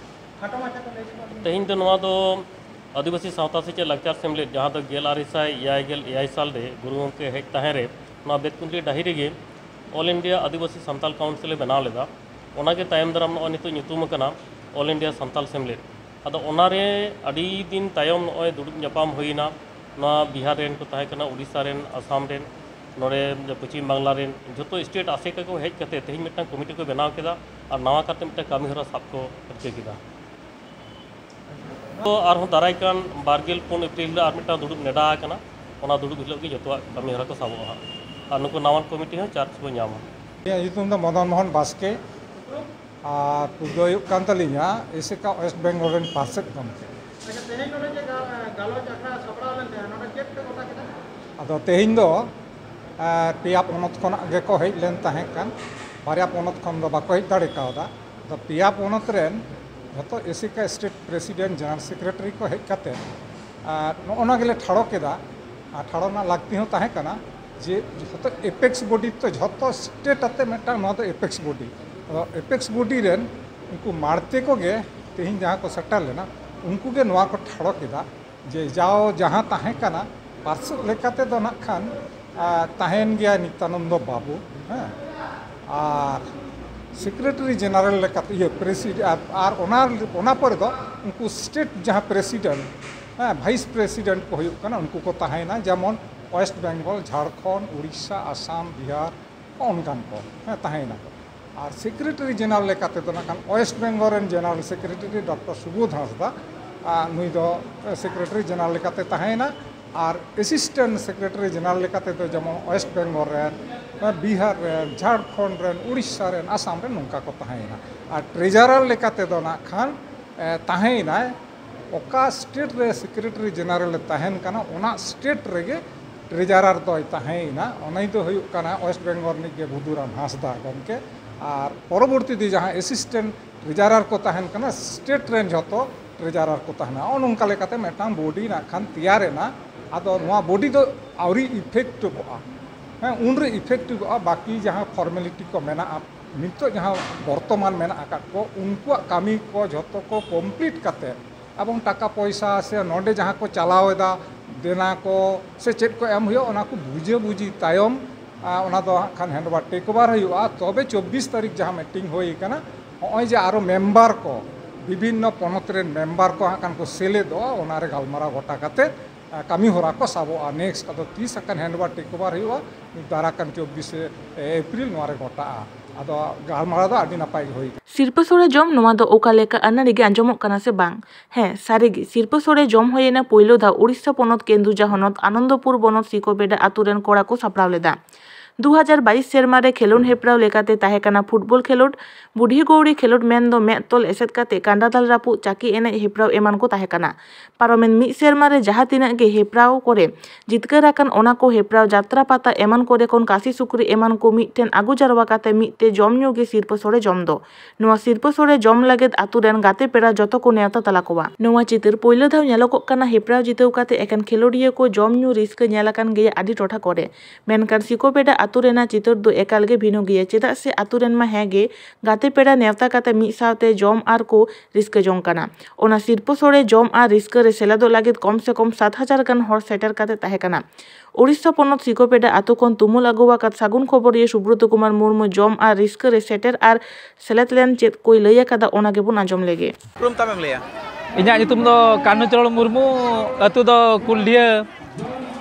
ᱠᱷᱟᱴᱚ ᱢᱟᱪᱷᱟ ᱛᱮ ᱞᱟᱹᱭ ᱥᱚᱫᱚᱨ ᱵᱤᱱ᱾ ᱛᱮᱦᱮᱧ ᱫᱚ ᱱᱚᱣᱟ ᱫᱚ ᱟᱹᱫᱤᱵᱟᱹᱥᱤ ᱥᱟᱶᱛᱟ ᱥᱮᱪᱮᱫ ᱞᱟᱠᱪᱟᱨ ᱥᱮᱢᱞᱮᱫ, ᱡᱟᱦᱟᱸ ᱫᱚ ᱜᱮᱞ ᱟᱨᱮ ᱥᱟᱭ ᱮᱭᱟᱭ ᱜᱮᱞ ᱮᱭᱟᱭ ᱥᱟᱞ ᱨᱮ ᱜᱩᱨᱩ ᱜᱚᱢᱠᱮ ᱦᱮᱡ ᱛᱟᱦᱮᱸ ᱨᱮ ᱱᱚᱣᱟ ᱵᱮᱛᱠᱩᱸᱫᱽᱨᱤ ᱰᱟᱹᱦᱤ ᱨᱮᱜᱮ ᱚᱞ ᱤᱱᱰᱤᱭᱟ ᱟᱹᱫᱤᱵᱟᱹᱥᱤ ᱥᱟᱱᱛᱟᱞ ᱠᱟᱣᱩᱱᱥᱤᱞ ᱮ ᱵᱮᱱᱟᱣ ᱞᱮᱫᱟ᱾ ᱚᱱᱟᱜᱮ ᱛᱟᱭᱚᱢ ᱫᱟᱨᱟᱢ ᱱᱚᱜᱼᱚᱭ ᱱᱤᱛᱚᱜ ᱧᱩᱛᱩᱢ ᱟᱠᱟᱱᱟ ᱚᱞ ᱤᱱᱰᱤᱭᱟ ᱥᱟᱱᱛᱟᱞ ᱥᱮᱢᱞᱮᱫ᱾ ᱟᱫᱚ ᱚᱱᱟᱨᱮ ᱟᱹᱰᱤ ᱫᱤᱱ ᱛᱟᱭᱚᱢ ᱱᱚᱜᱼᱚᱭ ᱫᱩᱲᱩᱵ ᱧᱟᱯᱟᱢ ᱦᱩᱭᱮᱱᱟ᱾ ᱱᱚᱣᱟ ᱵᱤᱦᱟᱨ ᱨᱮᱱ ᱠᱚ ᱛᱟᱦᱮᱸ ᱠᱟᱱᱟ, ᱩᱲᱤᱥᱥᱟ ᱨᱮᱱ, ᱟᱥᱟᱢ ᱨᱮᱱ, ᱱᱚᱰᱮ ᱯᱚᱪᱷᱤᱢ ᱵᱟᱝᱞᱟ ᱨᱮᱱ ᱡᱷᱚᱛᱚ ᱥᱴᱮᱴ ᱟᱥᱮᱠᱟ ᱠᱚ ᱦᱮᱡ ᱠᱟᱛᱮ ᱛᱮᱦᱮᱧ ᱢᱤᱫᱴᱟᱝ ᱠᱚᱢᱤᱴᱤ ᱠᱚ ᱵᱮᱱᱟᱣ ᱠᱮᱫᱟ ᱟᱨ ᱱᱟᱣᱟ ᱠᱟᱨᱛᱮ ᱢᱤᱫᱴᱟᱝ ᱠᱟᱹᱢᱤ ᱦᱚᱨᱟ ᱥᱟᱵ ᱠᱚ ᱨᱤᱠᱟᱹ ᱠᱮᱫᱟ᱾ ᱛᱚ ᱟᱨᱦᱚᱸ ᱫᱟᱨᱟᱭ ᱠᱟᱱ ᱵᱟᱨ ᱜᱮᱞ ᱯᱩᱱ ᱮᱯᱨᱤᱞ ᱨᱮ ᱟᱨ ᱢᱤᱫᱴᱟᱝ ᱫᱩᱲᱩᱵ ᱱᱮᱰᱟ ᱟᱠᱟᱱᱟ, ᱚᱱᱟ ᱫᱩᱲᱩᱵ ᱦᱤᱞᱳᱜ ᱜᱮ ᱡᱚᱛᱚᱣᱟᱜ ᱠᱟᱹᱢᱤ ᱦᱚᱨᱟ ᱠᱚ ᱥᱟᱵᱚᱜᱼᱟ ᱦᱟᱸᱜ᱾ ᱟᱨ ᱱᱩᱠᱩ ᱱᱟᱣᱟᱱ ᱠᱚᱢᱤᱴᱤ ᱦᱚᱸ ᱪᱟᱨᱡᱽ ᱠᱚ ᱧᱟᱢᱟ᱾ ᱤᱧᱟᱹᱜ ᱧᱩᱛᱩᱢ ᱫᱚ ᱢᱚᱫᱚᱱ ᱢᱳᱦᱚᱱ ᱵᱟᱥᱠᱮ᱾ ᱟᱨ ᱯᱩᱡᱟᱹ ᱦᱩᱭᱩᱜ ᱠᱟᱱ ᱛᱟᱹᱞᱤᱧᱟ ᱮᱥᱮᱠᱟ ᱳᱭᱮᱥᱴ ᱵᱮᱝᱜᱚᱞ ᱨᱮᱱ ᱯᱟᱨᱥᱮᱛ ᱜᱚᱢᱠᱮ᱾ ᱟᱪᱪᱷᱟ, ᱛᱮᱦᱮᱧ ᱱᱚᱰᱮ ᱡᱮ ᱜᱟ-, ᱜᱟᱞᱚᱪ ᱟᱠᱷᱲᱟ ᱥᱟᱯᱲᱟᱣ ᱞᱮᱱ ᱛᱟᱦᱮᱸᱫ, ᱱᱚᱰᱮ ᱪᱮᱫ ᱯᱮ ᱜᱚᱴᱟ ᱠᱮᱫᱟ? ᱟᱫᱚ ᱛᱮᱦᱮᱧ ᱫᱚ, ᱮ, ᱯᱮᱭᱟ ᱯᱚᱱᱚᱛ ᱠᱷᱚᱱᱟᱜ ᱜᱮᱠᱚ ᱦᱮᱡ ᱞᱮᱱ ᱛᱟᱦᱮᱸ ᱠᱟᱱ, ᱵᱟᱨᱭᱟ ᱯᱚᱱᱚᱛ ᱠᱷᱚᱱ ᱫᱚ ᱵᱟᱠᱚ ᱦᱮᱡ ᱫᱟᱲᱮ ᱠᱟᱣᱫᱟ᱾ ᱟᱫᱚ ᱯᱮᱭᱟ ᱯᱚᱱᱚᱛ ᱨᱮᱱ ᱡᱷᱚᱛᱚ ᱮᱥᱮᱠᱟ ᱥᱴᱮᱴ ᱯᱨᱮᱥᱤᱰᱮᱱᱴ, ᱡᱮᱱᱟᱨᱟᱞ ᱥᱮᱠᱨᱮᱴᱟᱨᱤ ᱠᱚ ᱦᱮᱡ ᱠᱟᱛᱮ, ᱟᱨ ᱱᱚᱜᱼᱚ ᱱᱟ ᱜᱮᱞᱮ ᱴᱷᱟᱲᱚ ᱠᱮᱫᱟ᱾ ᱟᱨ ᱴᱷᱟᱲᱚ ᱨᱮᱱᱟᱜ ᱞᱟᱹᱠᱛᱤ ᱦᱚᱸ ᱛᱟᱦᱮᱸ ᱠᱟᱱᱟ ᱡᱮ ᱡᱷᱚᱛᱚ ᱮᱯᱮᱠᱥ ᱵᱚᱰᱤ ᱛᱚ, ᱡᱷᱚᱛᱚ ᱥᱴᱮᱴ ᱟᱛᱮ ᱢᱤᱫᱴᱟᱝ ᱱᱚᱣᱟ ᱫᱚ ᱮᱯᱮᱠᱥ ᱵᱚᱰᱤ᱾ ᱟᱫᱚ ᱮᱯᱮᱠᱥ ᱵᱚᱰᱤ ᱨᱮᱱ ᱩᱱᱠᱩ ᱢᱟᱲᱛᱮ ᱠᱚᱜᱮ ᱛᱮᱦᱮᱧ ᱡᱟᱦᱟᱸ ᱠᱚ ᱥᱮᱴᱮᱨ ᱞᱮᱱᱟ, ᱩᱱᱠᱩ ᱜᱮ ᱱᱚᱣᱟ ᱠᱚ ᱴᱷᱟᱲᱚ ᱠᱮᱫᱟ ᱡᱮ ᱡᱟᱣ ᱡᱟᱦᱟᱸ ᱛᱟᱦᱮᱸ ᱠᱟᱱᱟ, ᱯᱟᱨᱥᱮᱫ ᱞᱮᱠᱟᱛᱮ ᱫᱚ ᱱᱟᱜ ᱠᱷᱟᱱ, ᱟ, ᱛᱟᱦᱮᱸᱭᱮᱱ ᱜᱮᱭᱟ ᱱᱤᱛᱭᱟᱱᱚᱱᱫᱚ ᱵᱟᱹᱵᱩ, ᱦᱮᱸ, ᱟᱨ ᱥᱮᱠᱨᱮᱴᱟᱨᱤ ᱡᱮᱱᱟᱨᱮᱞ ᱞᱮᱠᱟᱛᱮ, ᱤᱭᱟᱹ, ᱯᱨᱮᱥᱤᱰ-, ᱟᱨ, ᱟᱨ ᱚᱱᱟ, ᱚᱱᱟ ᱯᱚᱨᱮ ᱫᱚ ᱩᱱᱠᱩ ᱥᱴᱮᱴ ᱡᱟᱦᱟᱸ ᱯᱨᱮᱥᱤᱰᱮᱱᱴ, ᱦᱮᱸ, ᱵᱷᱟᱭᱤᱥ ᱯᱨᱮᱥᱤᱰᱮᱱᱴ ᱠᱚ ᱦᱩᱭᱩᱜ ᱠᱟᱱᱟ, ᱩᱱᱠᱩ ᱠᱚ ᱛᱟᱦᱮᱸᱭᱮᱱᱟ᱾ ᱡᱮᱢᱚᱱ ᱳᱭᱮᱥᱴ ᱵᱮᱝᱜᱚᱞ, ᱡᱷᱟᱲᱠᱷᱚᱸᱰ, ᱩᱲᱤᱥᱥᱟ, ᱟᱥᱟᱢ, ᱵᱤᱦᱟᱨ, ᱦᱚᱸᱜᱼᱚ ᱱᱚᱝᱠᱟᱱ ᱠᱚ, ᱦᱮᱸ, ᱛᱟᱦᱮᱸᱭᱮᱱᱟ ᱠᱚ᱾ ᱟᱨ ᱥᱮᱠᱨᱮᱴᱟᱨᱤ ᱡᱮᱱᱟᱨᱮᱞ ᱞᱮᱠᱟ ᱛᱮᱫᱚ ᱱᱟᱜ ᱠᱷᱟᱱ ᱳᱭᱮᱥᱴ ᱵᱮᱝᱜᱚᱞ ᱨᱮᱱ ᱡᱮᱱᱟᱨᱮᱞ ᱥᱮᱠᱨᱮᱴᱟᱨᱤ ᱰᱚᱠᱴᱚᱨ ᱥᱩᱵᱳᱫᱷ ᱦᱟᱸᱥᱫᱟ, ᱟᱨ ᱱᱩᱭ ᱫᱚ ᱥᱮᱠᱨᱮᱴᱟᱨᱤ ᱡᱮᱱᱟᱨᱮᱞ ᱞᱮᱠᱟᱛᱮ ᱛᱟᱦᱮᱸᱭᱮᱱᱟ᱾ ᱟᱨ ᱮᱥᱤᱥᱴᱮᱱᱴ ᱥᱮᱠᱨᱮᱴᱟᱨᱤ ᱡᱮᱱᱟᱨᱮᱞ ᱞᱮᱠᱟ ᱛᱮᱫᱚ ᱡᱮᱢᱚᱱ ᱳᱭᱮᱥᱴ ᱵᱮᱝᱜᱚᱞ ᱨᱮᱱ, ᱵᱤᱦᱟᱨ ᱨᱮᱱ, ᱡᱷᱟᱲᱠᱷᱚᱸᱰ ᱨᱮᱱ, ᱩᱲᱤᱥᱥᱟ ᱨᱮᱱ, ᱟᱥᱟᱢ ᱨᱮᱱ, ᱱᱚᱝᱠᱟ ᱠᱚ ᱛᱟᱦᱮᱸᱭᱮᱱᱟ᱾ ᱟᱨ ᱴᱨᱮᱡᱟᱨᱟᱨ ᱞᱮᱠᱟ ᱛᱮᱫᱚ ᱱᱟᱜ ᱠᱷᱟᱱ, ᱮ, ᱛᱟᱦᱮᱸᱭᱮᱱᱟᱭ, ᱚᱠᱟ ᱥᱴᱮᱴ ᱨᱮ ᱥᱮᱠᱨᱮᱴᱟᱨᱤ ᱡᱮᱱᱟᱨᱮᱞ ᱮ ᱛᱟᱦᱮᱱ ᱠᱟᱱᱟ, ᱚᱱᱟ ᱥᱴᱮᱴ ᱨᱮᱜᱮ ᱴᱨᱮᱡᱟᱨᱟᱨ ᱫᱚᱭ ᱛᱟᱦᱮᱸᱭᱮᱱᱟ᱾ ᱩᱱᱤ ᱫᱚ ᱦᱩᱭᱩᱜ ᱠᱟᱱᱟ ᱳᱭᱮᱥᱴ ᱵᱮᱝᱜᱚᱞ ᱨᱤᱱᱤᱡ ᱜᱮ ᱵᱩᱫᱷᱩᱨᱟᱢ ᱦᱟᱸᱥᱫᱟ ᱜᱚᱢᱠᱮ᱾ ᱟᱨ ᱯᱚᱨᱚᱵᱚᱨᱛᱤ ᱫᱤᱱ ᱡᱟᱦᱟᱸ ᱮᱥᱤᱥᱴᱮᱱᱴ ᱴᱨᱮᱡᱟᱨᱟᱨ ᱠᱚ ᱛᱟᱦᱮᱱ ᱠᱟᱱᱟ, ᱥᱴᱮᱴ ᱨᱮᱱ ᱡᱷᱚᱛᱚ ᱴᱨᱮᱡᱟᱨᱟᱨ ᱠᱚ ᱛᱟᱦᱮᱱᱟ᱾ ᱱᱚᱜᱼᱚ ᱱᱚᱝᱠᱟ ᱞᱮᱠᱟᱛᱮ ᱢᱤᱫᱴᱟᱝ ᱵᱚᱰᱤ ᱱᱟᱜ ᱠᱷᱟᱱ ᱛᱮᱭᱟᱨ ᱮᱱᱟ᱾ ᱟᱫᱚ ᱱᱚᱣᱟ ᱵᱚᱰᱤ ᱫᱚ ᱟᱹᱣᱨᱤ ᱤᱯᱷᱮᱠᱴᱤᱵᱷᱚᱜᱼᱟ᱾ ᱦᱮᱸ, ᱩᱱᱨᱮ ᱤᱯᱷᱮᱠᱴᱤᱵᱷᱚᱜᱼᱟ᱾ ᱵᱟᱹᱠᱤ ᱡᱟᱦᱟᱸ ᱯᱷᱚᱨᱢᱮᱞᱤᱴᱤ ᱠᱚ ᱢᱮᱱᱟᱜᱼᱟ, ᱱᱤᱛᱚᱜ ᱡᱟᱦᱟᱸ ᱵᱚᱨᱛᱚᱢᱟᱱ ᱢᱮᱱᱟᱜ ᱟᱠᱟᱫ ᱠᱚ, ᱩᱱᱠᱩᱣᱟᱜ ᱠᱟᱹᱢᱤ ᱠᱚ ᱡᱷᱚᱛᱚ ᱠᱚ ᱠᱚᱢᱯᱞᱤᱴ ᱠᱟᱛᱮ, ᱮᱵᱚᱝ ᱴᱟᱠᱟ ᱯᱚᱭᱥᱟ ᱥᱮ ᱱᱚᱰᱮ ᱡᱟᱦᱟᱸ ᱠᱚ ᱪᱟᱞᱟᱣ ᱮᱫᱟ, ᱫᱮᱱᱟ ᱠᱚ ᱥᱮ ᱪᱮᱫ ᱠᱚ ᱮᱢ ᱦᱩᱭᱩᱜᱼᱟ, ᱚᱱᱟ ᱠᱚ ᱵᱩᱡᱷᱟᱹ ᱵᱩᱡᱷᱤ ᱛᱟᱭᱚᱢ, ᱟ, ᱚᱱᱟ ᱫᱚ ᱦᱟᱸᱜ ᱠᱷᱟᱱ ᱦᱮᱱᱰ ᱳᱵᱷᱟᱨ ᱴᱮᱠ ᱳᱵᱷᱟᱨ ᱦᱩᱭᱩᱜᱼᱟ᱾ ᱛᱚᱵᱮ ᱪᱚᱵᱵᱤᱥ ᱛᱟᱹᱨᱤᱠᱷ ᱡᱟᱦᱟᱸ ᱢᱤᱴᱤᱝ ᱦᱩᱭ ᱟᱠᱟᱱᱟ, ᱱᱚᱜᱼᱚᱭ ᱡᱮ ᱟᱨᱚ ᱢᱮᱢᱵᱟᱨ ᱠᱚ, ᱵᱤᱵᱷᱤᱱᱱᱚ ᱯᱚᱱᱚᱛ ᱨᱮᱱ ᱢᱮᱢᱵᱟᱨ ᱠᱚ ᱦᱟᱸᱜ ᱠᱷᱟᱱ ᱠᱚ ᱥᱮᱞᱮᱫᱚᱜᱼᱟ᱾ ᱚᱱᱟ ᱨᱮ ᱜᱟᱞᱢᱟᱨᱟᱣ ᱜᱚᱴᱟ ᱠᱟᱛᱮ, ᱟ, ᱠᱟᱹᱢᱤ ᱦᱚᱨᱟ ᱠᱚ ᱥᱟᱵᱚᱜᱼᱟ᱾ ᱱᱮᱠᱥᱴ ᱟᱫᱚ ᱛᱤᱥ ᱦᱟᱸᱜ ᱠᱷᱟᱱ ᱦᱮᱱᱰ ᱳᱵᱷᱟᱨ ᱴᱮᱠ ᱳᱵᱷᱟᱨ ᱦᱩᱭᱩᱜᱼᱟ, ᱫᱟᱨᱟ ᱠᱟᱱ ᱪᱚᱵᱵᱤᱥᱮ ᱮᱯᱨᱤᱞ ᱱᱚᱣᱟ ᱨᱮ ᱜᱚᱴᱟᱜᱼᱟ᱾ ᱟᱫᱚ ᱜᱟᱞᱢᱟᱨᱟᱣ ᱫᱚ ᱟᱹᱰᱤ ᱱᱟᱯᱟᱭ ᱜᱮ ᱦᱩᱭ ᱟᱠᱟᱱᱟ᱾ ᱥᱤᱨᱯᱟᱹ ᱥᱳᱲᱮ ᱡᱚᱢ, ᱱᱚᱣᱟ ᱫᱚ ᱚᱠᱟ ᱞᱮᱠᱟ ᱟᱹᱱᱟᱹᱲᱤ ᱜᱮ ᱟᱸᱡᱚᱢᱚᱜ ᱠᱟᱱᱟ ᱥᱮ ᱵᱟᱝ? ᱦᱮᱸ, ᱥᱟᱹᱨᱤᱜᱮ, ᱥᱤᱨᱯᱟᱹ ᱥᱳᱲᱮ ᱡᱚᱢ ᱦᱩᱭᱮᱱᱟ ᱯᱳᱭᱞᱳ ᱫᱷᱟᱣ ᱩᱲᱤᱥᱥᱟ ᱯᱚᱱᱚᱛ ᱠᱮᱱᱫᱩᱡᱟ ᱦᱚᱱᱚᱛ ᱟᱱᱚᱱᱫᱚᱯᱩᱨ ᱵᱚᱱᱚᱛ ᱥᱤᱠᱳᱯᱮᱰᱟ ᱟᱛᱳ ᱨᱮᱱ ᱠᱚᱲᱟ ᱠᱚ ᱥᱟᱯᱲᱟᱣ ᱞᱮᱫᱟ᱾ ᱫᱩ ᱦᱟᱡᱟᱨ ᱵᱟᱭᱤᱥ ᱥᱮᱨᱢᱟ ᱨᱮ ᱠᱷᱮᱞᱳᱱᱰ ᱦᱮᱯᱨᱟᱣ ᱞᱮᱠᱟᱛᱮ ᱛᱟᱦᱮᱸ ᱠᱟᱱᱟ ᱯᱷᱩᱴᱵᱚᱞ ᱠᱷᱮᱞᱳᱰ, ᱵᱩᱰᱷᱤ ᱜᱳᱣᱲᱤ ᱠᱷᱮᱞᱳᱰ ᱢᱮᱱᱫᱚ ᱢᱮᱫ ᱛᱚᱞ ᱮᱥᱮᱫ ᱠᱟᱛᱮ ᱠᱟᱸᱰᱟ ᱫᱟᱞ ᱨᱟᱹᱯᱩᱫ, ᱪᱟᱹᱠᱤ ᱮᱱᱮᱡ ᱦᱮᱯᱨᱟᱣ ᱮᱢᱟᱱ ᱠᱚ ᱛᱟᱦᱮᱸ ᱠᱟᱱᱟ᱾ ᱯᱟᱨᱚᱢᱮᱱ ᱢᱤᱫ ᱥᱮᱨᱢᱟ ᱨᱮ ᱡᱟᱦᱟᱸ ᱛᱤᱱᱟᱹᱜ ᱜᱮ ᱦᱮᱯᱨᱟᱣ ᱠᱚᱨᱮ ᱡᱤᱛᱠᱟᱹᱨ ᱟᱠᱟᱱ, ᱚᱱᱟ ᱠᱚ ᱦᱮᱯᱨᱟᱣ, ᱡᱟᱛᱨᱟ ᱯᱟᱛᱟ ᱮᱢᱟᱱ ᱠᱚᱨᱮ ᱠᱷᱚᱱ ᱠᱟᱥᱤ ᱥᱩᱠᱨᱤ ᱮᱢᱟᱱ ᱠᱚ ᱢᱤᱫ ᱴᱷᱮᱱ ᱟᱹᱜᱩ ᱡᱟᱨᱣᱟ ᱠᱟᱛᱮ ᱢᱤᱫ ᱛᱮ ᱡᱚᱢ ᱧᱩ ᱜᱮ ᱥᱤᱨᱯᱟᱹ ᱥᱳᱲᱮ ᱡᱚᱢ ᱫᱚ᱾ ᱱᱚᱣᱟ ᱥᱤᱨᱯᱟᱹ ᱥᱳᱲᱮ ᱡᱚᱢ ᱞᱟᱹᱜᱤᱫ ᱟᱛᱳ ᱨᱮᱱ ᱜᱟᱛᱮ ᱯᱮᱲᱟ ᱡᱚᱛᱚ ᱠᱚ ᱱᱮᱣᱛᱟ ᱛᱟᱞᱟ ᱠᱚᱣᱟ᱾ ᱱᱚᱣᱟ ᱪᱤᱛᱟᱹᱨ ᱯᱳᱭᱞᱳ ᱫᱷᱟᱣ ᱧᱮᱞᱚᱜᱚᱜ ᱠᱟᱱᱟ ᱦᱮᱯᱨᱟᱣ ᱡᱤᱛᱟᱹᱣ ᱠᱟᱛᱮ ᱮᱠᱮᱱ ᱠᱷᱮᱞᱳᱰᱤᱭᱟᱹ ᱠᱚ ᱡᱚᱢ ᱧᱩ ᱨᱟᱹᱥᱠᱟᱹ ᱧᱮᱞ ᱟᱠᱟᱱ ᱜᱮᱭᱟ ᱟᱹᱰᱤ ᱴᱚᱴᱷᱟ ᱠᱚᱨᱮ᱾ ᱢᱮᱱᱠᱷᱟᱱ ᱥᱤᱠᱳᱯᱮᱰᱟ ᱟᱛᱳ ᱨᱮᱱᱟᱜ ᱪᱤᱛᱟᱹᱨ ᱫᱚ ᱮᱠᱟᱞ ᱜᱮ ᱵᱷᱤᱱᱟᱹ ᱜᱮᱭᱟ, ᱪᱮᱫᱟᱜ ᱥᱮ ᱟᱛᱳ ᱨᱮᱱ ᱢᱟ ᱦᱮᱸ ᱜᱮ, ᱜᱟᱛᱮ ᱯᱮᱲᱟ ᱱᱮᱣᱛᱟ ᱠᱟᱛᱮ ᱢᱤᱫ ᱥᱟᱶᱛᱮ ᱡᱚᱢ ᱟᱨ ᱠᱚ ᱨᱟᱹᱥᱠᱟᱹ ᱡᱚᱝ ᱠᱟᱱᱟ᱾ ᱚᱱᱟ ᱥᱤᱨᱯᱟᱹ ᱥᱳᱲᱮ ᱡᱚᱢ ᱟᱨ ᱨᱟᱹᱥᱠᱟᱹ ᱨᱮ ᱥᱮᱞᱮᱫᱚᱜ ᱞᱟᱹᱜᱤᱫ ᱠᱚᱢ ᱥᱮ ᱠᱚᱢ ᱥᱟᱛ ᱦᱟᱡᱟᱨ ᱜᱟᱱ ᱦᱚᱲ ᱥᱮᱴᱮᱨ ᱠᱟᱛᱮ ᱛᱟᱦᱮᱸ ᱠᱟᱱᱟ᱾ ᱳᱰᱤᱥᱟ ᱯᱚᱱᱚᱛ ᱥᱤᱠᱳᱯᱮᱰᱟ ᱟᱛᱳ ᱠᱷᱚᱱ ᱛᱩᱢᱩᱞ ᱟᱹᱜᱩ ᱟᱠᱟᱫ ᱥᱟᱹᱜᱩᱱ ᱠᱷᱚᱵᱚᱨᱤᱭᱟᱹ ᱥᱩᱵᱨᱚᱛᱚ ᱠᱩᱢᱟᱨ ᱢᱩᱨᱢᱩ ᱡᱚᱢ ᱟᱨ ᱨᱟᱹᱥᱠᱟᱹ ᱨᱮ ᱥᱮᱴᱮᱨ ᱟᱨ ᱥᱮᱞᱮᱫ ᱞᱮᱱ ᱪᱮᱫ ᱠᱚᱭ ᱞᱟᱹᱭ ᱟᱠᱟᱫᱟ, ᱚᱱᱟ ᱜᱮᱵᱚᱱ ᱟᱸᱡᱚᱢ ᱞᱮᱜᱮ᱾ ᱩᱯᱨᱩᱢ ᱛᱟᱢᱮᱢ ᱞᱟᱹᱭᱟ? ᱤᱧᱟᱹᱜ ᱧᱩᱛᱩᱢ ᱫᱚ ᱠᱟᱹᱱᱦᱩ ᱪᱚᱨᱚᱬ ᱢᱩᱨᱢᱩ, ᱟᱹᱛᱩ ᱫᱚ ᱠᱩᱞᱰᱤᱦᱟᱹ᱾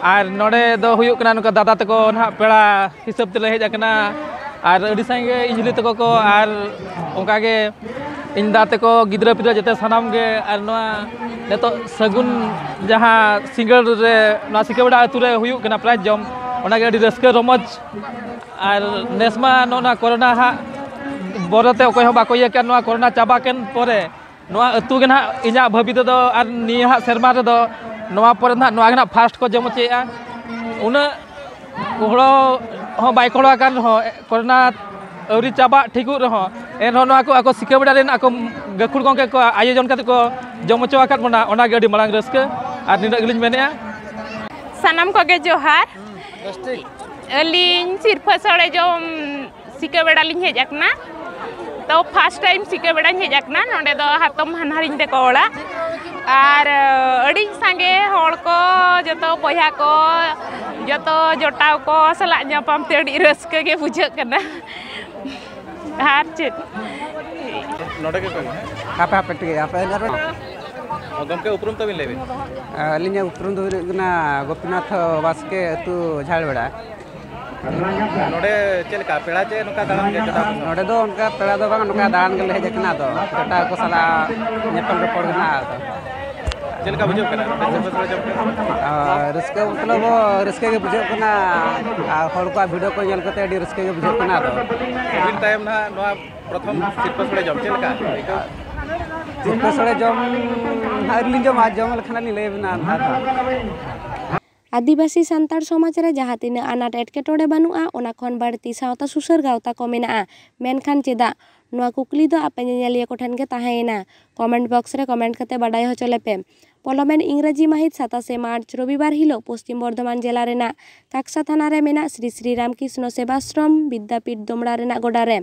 ᱟᱨ ᱱᱚᱰᱮ ᱫᱚ ᱦᱩᱭᱩᱜ ᱠᱟᱱᱟ ᱱᱚᱝᱠᱟ ᱫᱟᱫᱟ ᱛᱟᱠᱚ ᱱᱟᱦᱟᱜ ᱯᱮᱲᱟ ᱦᱤᱥᱟᱹᱵ ᱛᱮᱞᱮ ᱦᱮᱡ ᱟᱠᱟᱱᱟ, ᱟᱨ ᱟᱹᱰᱤ ᱥᱟᱸᱜᱮ ᱤᱧ ᱦᱤᱞᱤ ᱛᱟᱠᱚ ᱠᱚ, ᱟᱨ ᱚᱱᱠᱟᱜᱮ ᱤᱧ ᱫᱟ ᱛᱟᱠᱚ, ᱜᱤᱫᱽᱨᱟᱹ ᱯᱤᱫᱽᱨᱟᱹ ᱡᱚᱛᱚ ᱥᱟᱱᱟᱢ ᱜᱮ, ᱟᱨ ᱱᱚᱣᱟ ᱱᱤᱛᱚᱜ ᱥᱟᱹᱜᱩᱱ ᱡᱟᱦᱟᱸ ᱥᱤᱸᱜᱟᱹᱲ ᱨᱮ ᱱᱚᱣᱟ ᱥᱤᱠᱟᱹᱵᱮᱲᱟ ᱟᱹᱛᱩ ᱨᱮ ᱦᱩᱭᱩᱜ ᱠᱟᱱᱟ prize ᱡᱚᱢ, ᱚᱱᱟᱜᱮ ᱟᱹᱰᱤ ᱨᱟᱹᱥᱠᱟᱹ ᱨᱚᱢᱚᱡᱽ᱾ ᱟᱨ ᱱᱮᱥ ᱢᱟ ᱱᱚᱜᱼᱚ ᱱᱚᱣᱟ ᱠᱚᱨᱳᱱᱟ ᱦᱟᱸᱜ ᱵᱚᱨᱮᱛᱮ ᱚᱠᱚᱭ ᱦᱚᱸ ᱵᱟᱠᱚ ᱤᱭᱟᱹ ᱠᱮᱫ, ᱱᱚᱣᱟ ᱠᱚᱨᱳᱱᱟ ᱪᱟᱵᱟ ᱠᱮᱱ ᱯᱚᱨᱮ ᱱᱚᱣᱟ ᱟᱹᱛᱩ ᱜᱮ ᱱᱟᱦᱟᱜ ᱤᱧᱟᱹᱜ ᱵᱷᱟᱹᱵᱤ ᱛᱮᱫᱚ ᱟᱨ ᱱᱤᱭᱟᱹ ᱦᱟᱸᱜ ᱥᱮᱨᱢᱟ ᱨᱮᱫᱚ ᱱᱚᱣᱟ ᱯᱚᱨᱮ ᱱᱟᱦᱟᱜ ᱱᱚᱣᱟ ᱜᱮ ᱱᱟᱦᱟᱜ first ᱠᱚ ᱡᱚᱢ ᱦᱚᱪᱚᱭᱮᱫᱼᱟ᱾ ᱩᱱᱟᱹᱜ ᱦᱚᱲ ᱦᱚᱸ ᱵᱟᱭ ᱦᱚᱲ ᱟᱠᱟᱱ ᱨᱮᱦᱚᱸ, ᱠᱚᱨᱳᱱᱟ ᱟᱹᱣᱨᱤ ᱪᱟᱵᱟᱜ ᱴᱷᱤᱠᱚᱜ ᱨᱮᱦᱚᱸ, ᱮᱱᱨᱮᱦᱚᱸ ᱱᱚᱣᱟ ᱠᱚ ᱟᱠᱚ ᱥᱤᱠᱟᱹᱵᱮᱲᱟ ᱨᱮᱱ ᱟᱠᱚ ᱜᱟᱹᱠᱷᱩᱲ ᱜᱚᱢᱠᱮ ᱠᱚ ᱟᱭᱳᱡᱚᱱ ᱠᱟᱛᱮ ᱠᱚ ᱡᱚᱢ ᱦᱚᱪᱚ ᱟᱠᱟᱫ ᱵᱚᱱᱟ, ᱚᱱᱟᱜᱮ ᱟᱹᱰᱤ ᱢᱟᱲᱟᱝ ᱨᱟᱹᱥᱠᱟᱹ᱾ ᱟᱨ ᱱᱤᱱᱟᱹᱜ ᱜᱮᱞᱤᱧ ᱢᱮᱱᱮᱫᱼᱟ᱾ ᱥᱟᱱᱟᱢ ᱠᱚᱜᱮ ᱡᱚᱦᱟᱨ᱾ ᱟᱹᱞᱤᱧ ᱥᱤᱨᱯᱟᱹ ᱥᱚᱲᱮ ᱡᱚᱢ ᱥᱤᱠᱟᱹᱵᱮᱲᱟ ᱞᱤᱧ ᱦᱮᱡ ᱟᱠᱟᱱᱟ᱾ ᱛᱚ first time ᱥᱤᱠᱟᱹᱵᱮᱲᱟᱧ ᱦᱮᱡ ᱟᱠᱟᱱᱟ᱾ ᱱᱚᱰᱮ ᱫᱚ ᱦᱟᱛᱚᱢ ᱦᱟᱱᱦᱟᱨᱤᱧ ᱛᱟᱠᱚ ᱚᱲᱟᱜ, ᱟᱨ ᱟᱹᱰᱤ ᱥᱟᱸᱜᱮ ᱦᱚᱲ ᱠᱚ, ᱡᱚᱛᱚ ᱵᱚᱭᱦᱟ ᱠᱚ, ᱡᱚᱛᱚ ᱡᱚᱴᱟᱣ ᱠᱚ ᱥᱟᱞᱟᱜ ᱧᱟᱯᱟᱢ ᱛᱮ ᱟᱹᱰᱤ ᱨᱟᱹᱥᱠᱟᱹ ᱜᱮ ᱵᱩᱡᱷᱟᱹᱜ ᱠᱟᱱᱟ᱾ ᱟᱨ ᱪᱮᱫ? ᱱᱚᱰᱮ ᱜᱮ ᱠᱟᱹᱢᱤ? ᱦᱟᱯᱮ, ᱦᱟᱯᱮ, ᱴᱷᱤᱠ ᱜᱮᱭᱟ, ᱦᱟᱯᱮ, ᱦᱟᱯᱮ᱾ ᱜᱚᱢᱠᱮ, ᱩᱯᱨᱩᱢ ᱛᱟᱵᱤᱱ ᱞᱟᱹᱭ ᱵᱤᱱ᱾ ᱟᱹᱞᱤᱧᱟᱜ ᱩᱯᱨᱩᱢ ᱫᱚ ᱦᱩᱭᱩᱜ ᱠᱟᱱᱟ ᱜᱳᱯᱤᱱᱟᱛᱷ ᱵᱟᱥᱠᱮ, ᱟᱹᱛᱩ ᱡᱷᱟᱲᱵᱮᱲᱟ᱾ ᱱᱚᱰᱮ ᱪᱮᱫ ᱞᱮᱠᱟ, ᱯᱮᱲᱟ ᱪᱮ ᱱᱚᱝᱠᱟ ᱫᱟᱬᱟᱱ ᱜᱮ ᱡᱚᱴᱟᱣ ᱠᱚ ᱥᱟᱶ? ᱱᱚᱰᱮ ᱫᱚ ᱚᱱᱠᱟ ᱯᱮᱲᱟ ᱫᱚ ᱵᱟᱝ, ᱱᱚᱝᱠᱟ ᱫᱟᱬᱟᱱ ᱜᱮᱞᱮ ᱦᱮᱡ ᱟᱠᱟᱱᱟ, ᱟᱫᱚ ᱡᱚᱴᱟᱣ ᱠᱚ ᱥᱟᱞᱟᱜ ᱧᱟᱯᱟᱢ ᱨᱚᱯᱚᱲ ᱜᱮ ᱱᱟᱦᱟᱜ, ᱟᱫᱚ᱾ ᱪᱮᱫ ᱞᱮᱠᱟ ᱵᱩᱡᱷᱟᱹᱜ ᱠᱟᱱᱟ ᱱᱚᱰᱮ ᱥᱤᱨᱯᱟᱹ ᱥᱚᱲᱮ ᱡᱚᱢ ᱠᱟᱛᱮ? ᱟᱨ ᱨᱟᱹᱥᱠᱟᱹ ᱢᱚᱛᱞᱚᱵ ᱨᱟᱹᱥᱠᱟᱹ ᱜᱮ ᱵᱩᱡᱷᱟᱹᱜ ᱠᱟᱱᱟ, ᱟᱨ ᱦᱚᱲ ᱠᱚᱣᱟᱜ video ᱠᱚ ᱧᱮᱞ ᱠᱟᱛᱮ ᱟᱹᱰᱤ ᱨᱟᱹᱥᱠᱟᱹ ᱜᱮ ᱵᱩᱡᱷᱟᱹᱜ ᱠᱟᱱᱟ, ᱟᱫᱚ᱾ ᱟᱹᱵᱤᱱ ᱛᱟᱭᱚᱢ ᱱᱟᱦᱟᱜ ᱱᱚᱣᱟ ᱯᱨᱚᱛᱷᱚᱢ ᱥᱤᱨᱯᱟᱹ ᱥᱚᱲᱮ ᱡᱚᱢ ᱪᱮᱫ ᱞᱮᱠᱟ ᱟᱹᱭᱠᱟᱹᱣ? ᱥᱤᱨᱯᱟᱹ ᱥᱚᱲᱮ ᱡᱚᱢ ᱟᱹᱣᱨᱤ ᱞᱤᱧ ᱡᱚᱢᱟ, ᱡᱚᱢ ᱞᱮᱠᱷᱟᱱ ᱞᱤᱧ ᱞᱟᱹᱭ ᱟᱵᱤᱱᱟ ᱟᱨ ᱫᱷᱟᱣ᱾ ᱟᱹᱫᱤᱵᱟᱹᱥᱤ ᱥᱟᱱᱛᱟᱲ ᱥᱚᱢᱟᱡᱽ ᱨᱮ ᱡᱟᱦᱟᱸ ᱛᱤᱱᱟᱹᱜ ᱟᱱᱟᱴ ᱮᱴᱠᱮᱴᱚᱬᱮ ᱵᱟᱹᱱᱩᱜᱼᱟ, ᱚᱱᱟ ᱠᱷᱚᱱ ᱵᱟᱹᱲᱛᱤ ᱥᱟᱶᱛᱟ ᱥᱩᱥᱟᱹᱨ ᱜᱟᱶᱛᱟ ᱠᱚ ᱢᱮᱱᱟᱜᱼᱟ᱾ ᱢᱮᱱᱠᱷᱟᱱ ᱪᱮᱫᱟᱜ? ᱱᱚᱣᱟ ᱠᱩᱠᱞᱤ ᱫᱚ ᱟᱯᱮ ᱧᱮᱧᱮᱞᱤᱭᱟᱹ ᱠᱚᱴᱷᱮᱱ ᱜᱮ ᱛᱟᱦᱮᱸᱭᱮᱱᱟ᱾ Comment box ᱨᱮ comment ᱠᱟᱛᱮ ᱵᱟᱰᱟᱭ ᱦᱚᱪᱚ ᱞᱮᱯᱮ᱾ ᱯᱚᱞᱚᱢᱮᱱ ᱤᱝᱨᱟᱡᱤ ᱢᱟᱹᱦᱤᱛ ᱥᱟᱛᱟᱥᱮ ᱢᱟᱨᱪ ᱨᱚᱵᱤᱵᱟᱨ ᱦᱤᱞᱚᱜ ᱯᱚᱥᱪᱤᱢ ᱵᱚᱨᱫᱷᱚᱢᱟᱱ ᱡᱮᱞᱟ ᱨᱮᱱᱟᱜ ᱠᱟᱠᱥᱟ ᱛᱷᱟᱱᱟ ᱨᱮ ᱢᱮᱱᱟᱜ ᱥᱨᱤ ᱥᱨᱤ ᱨᱟᱢᱠᱨᱤᱥᱱᱚ ᱥᱮᱵᱟᱥᱨᱚᱢ ᱵᱤᱫᱽᱫᱟᱯᱤᱴ ᱫᱚᱢᱲᱟ ᱨᱮᱱᱟᱜ ᱜᱚᱰᱟ ᱨᱮ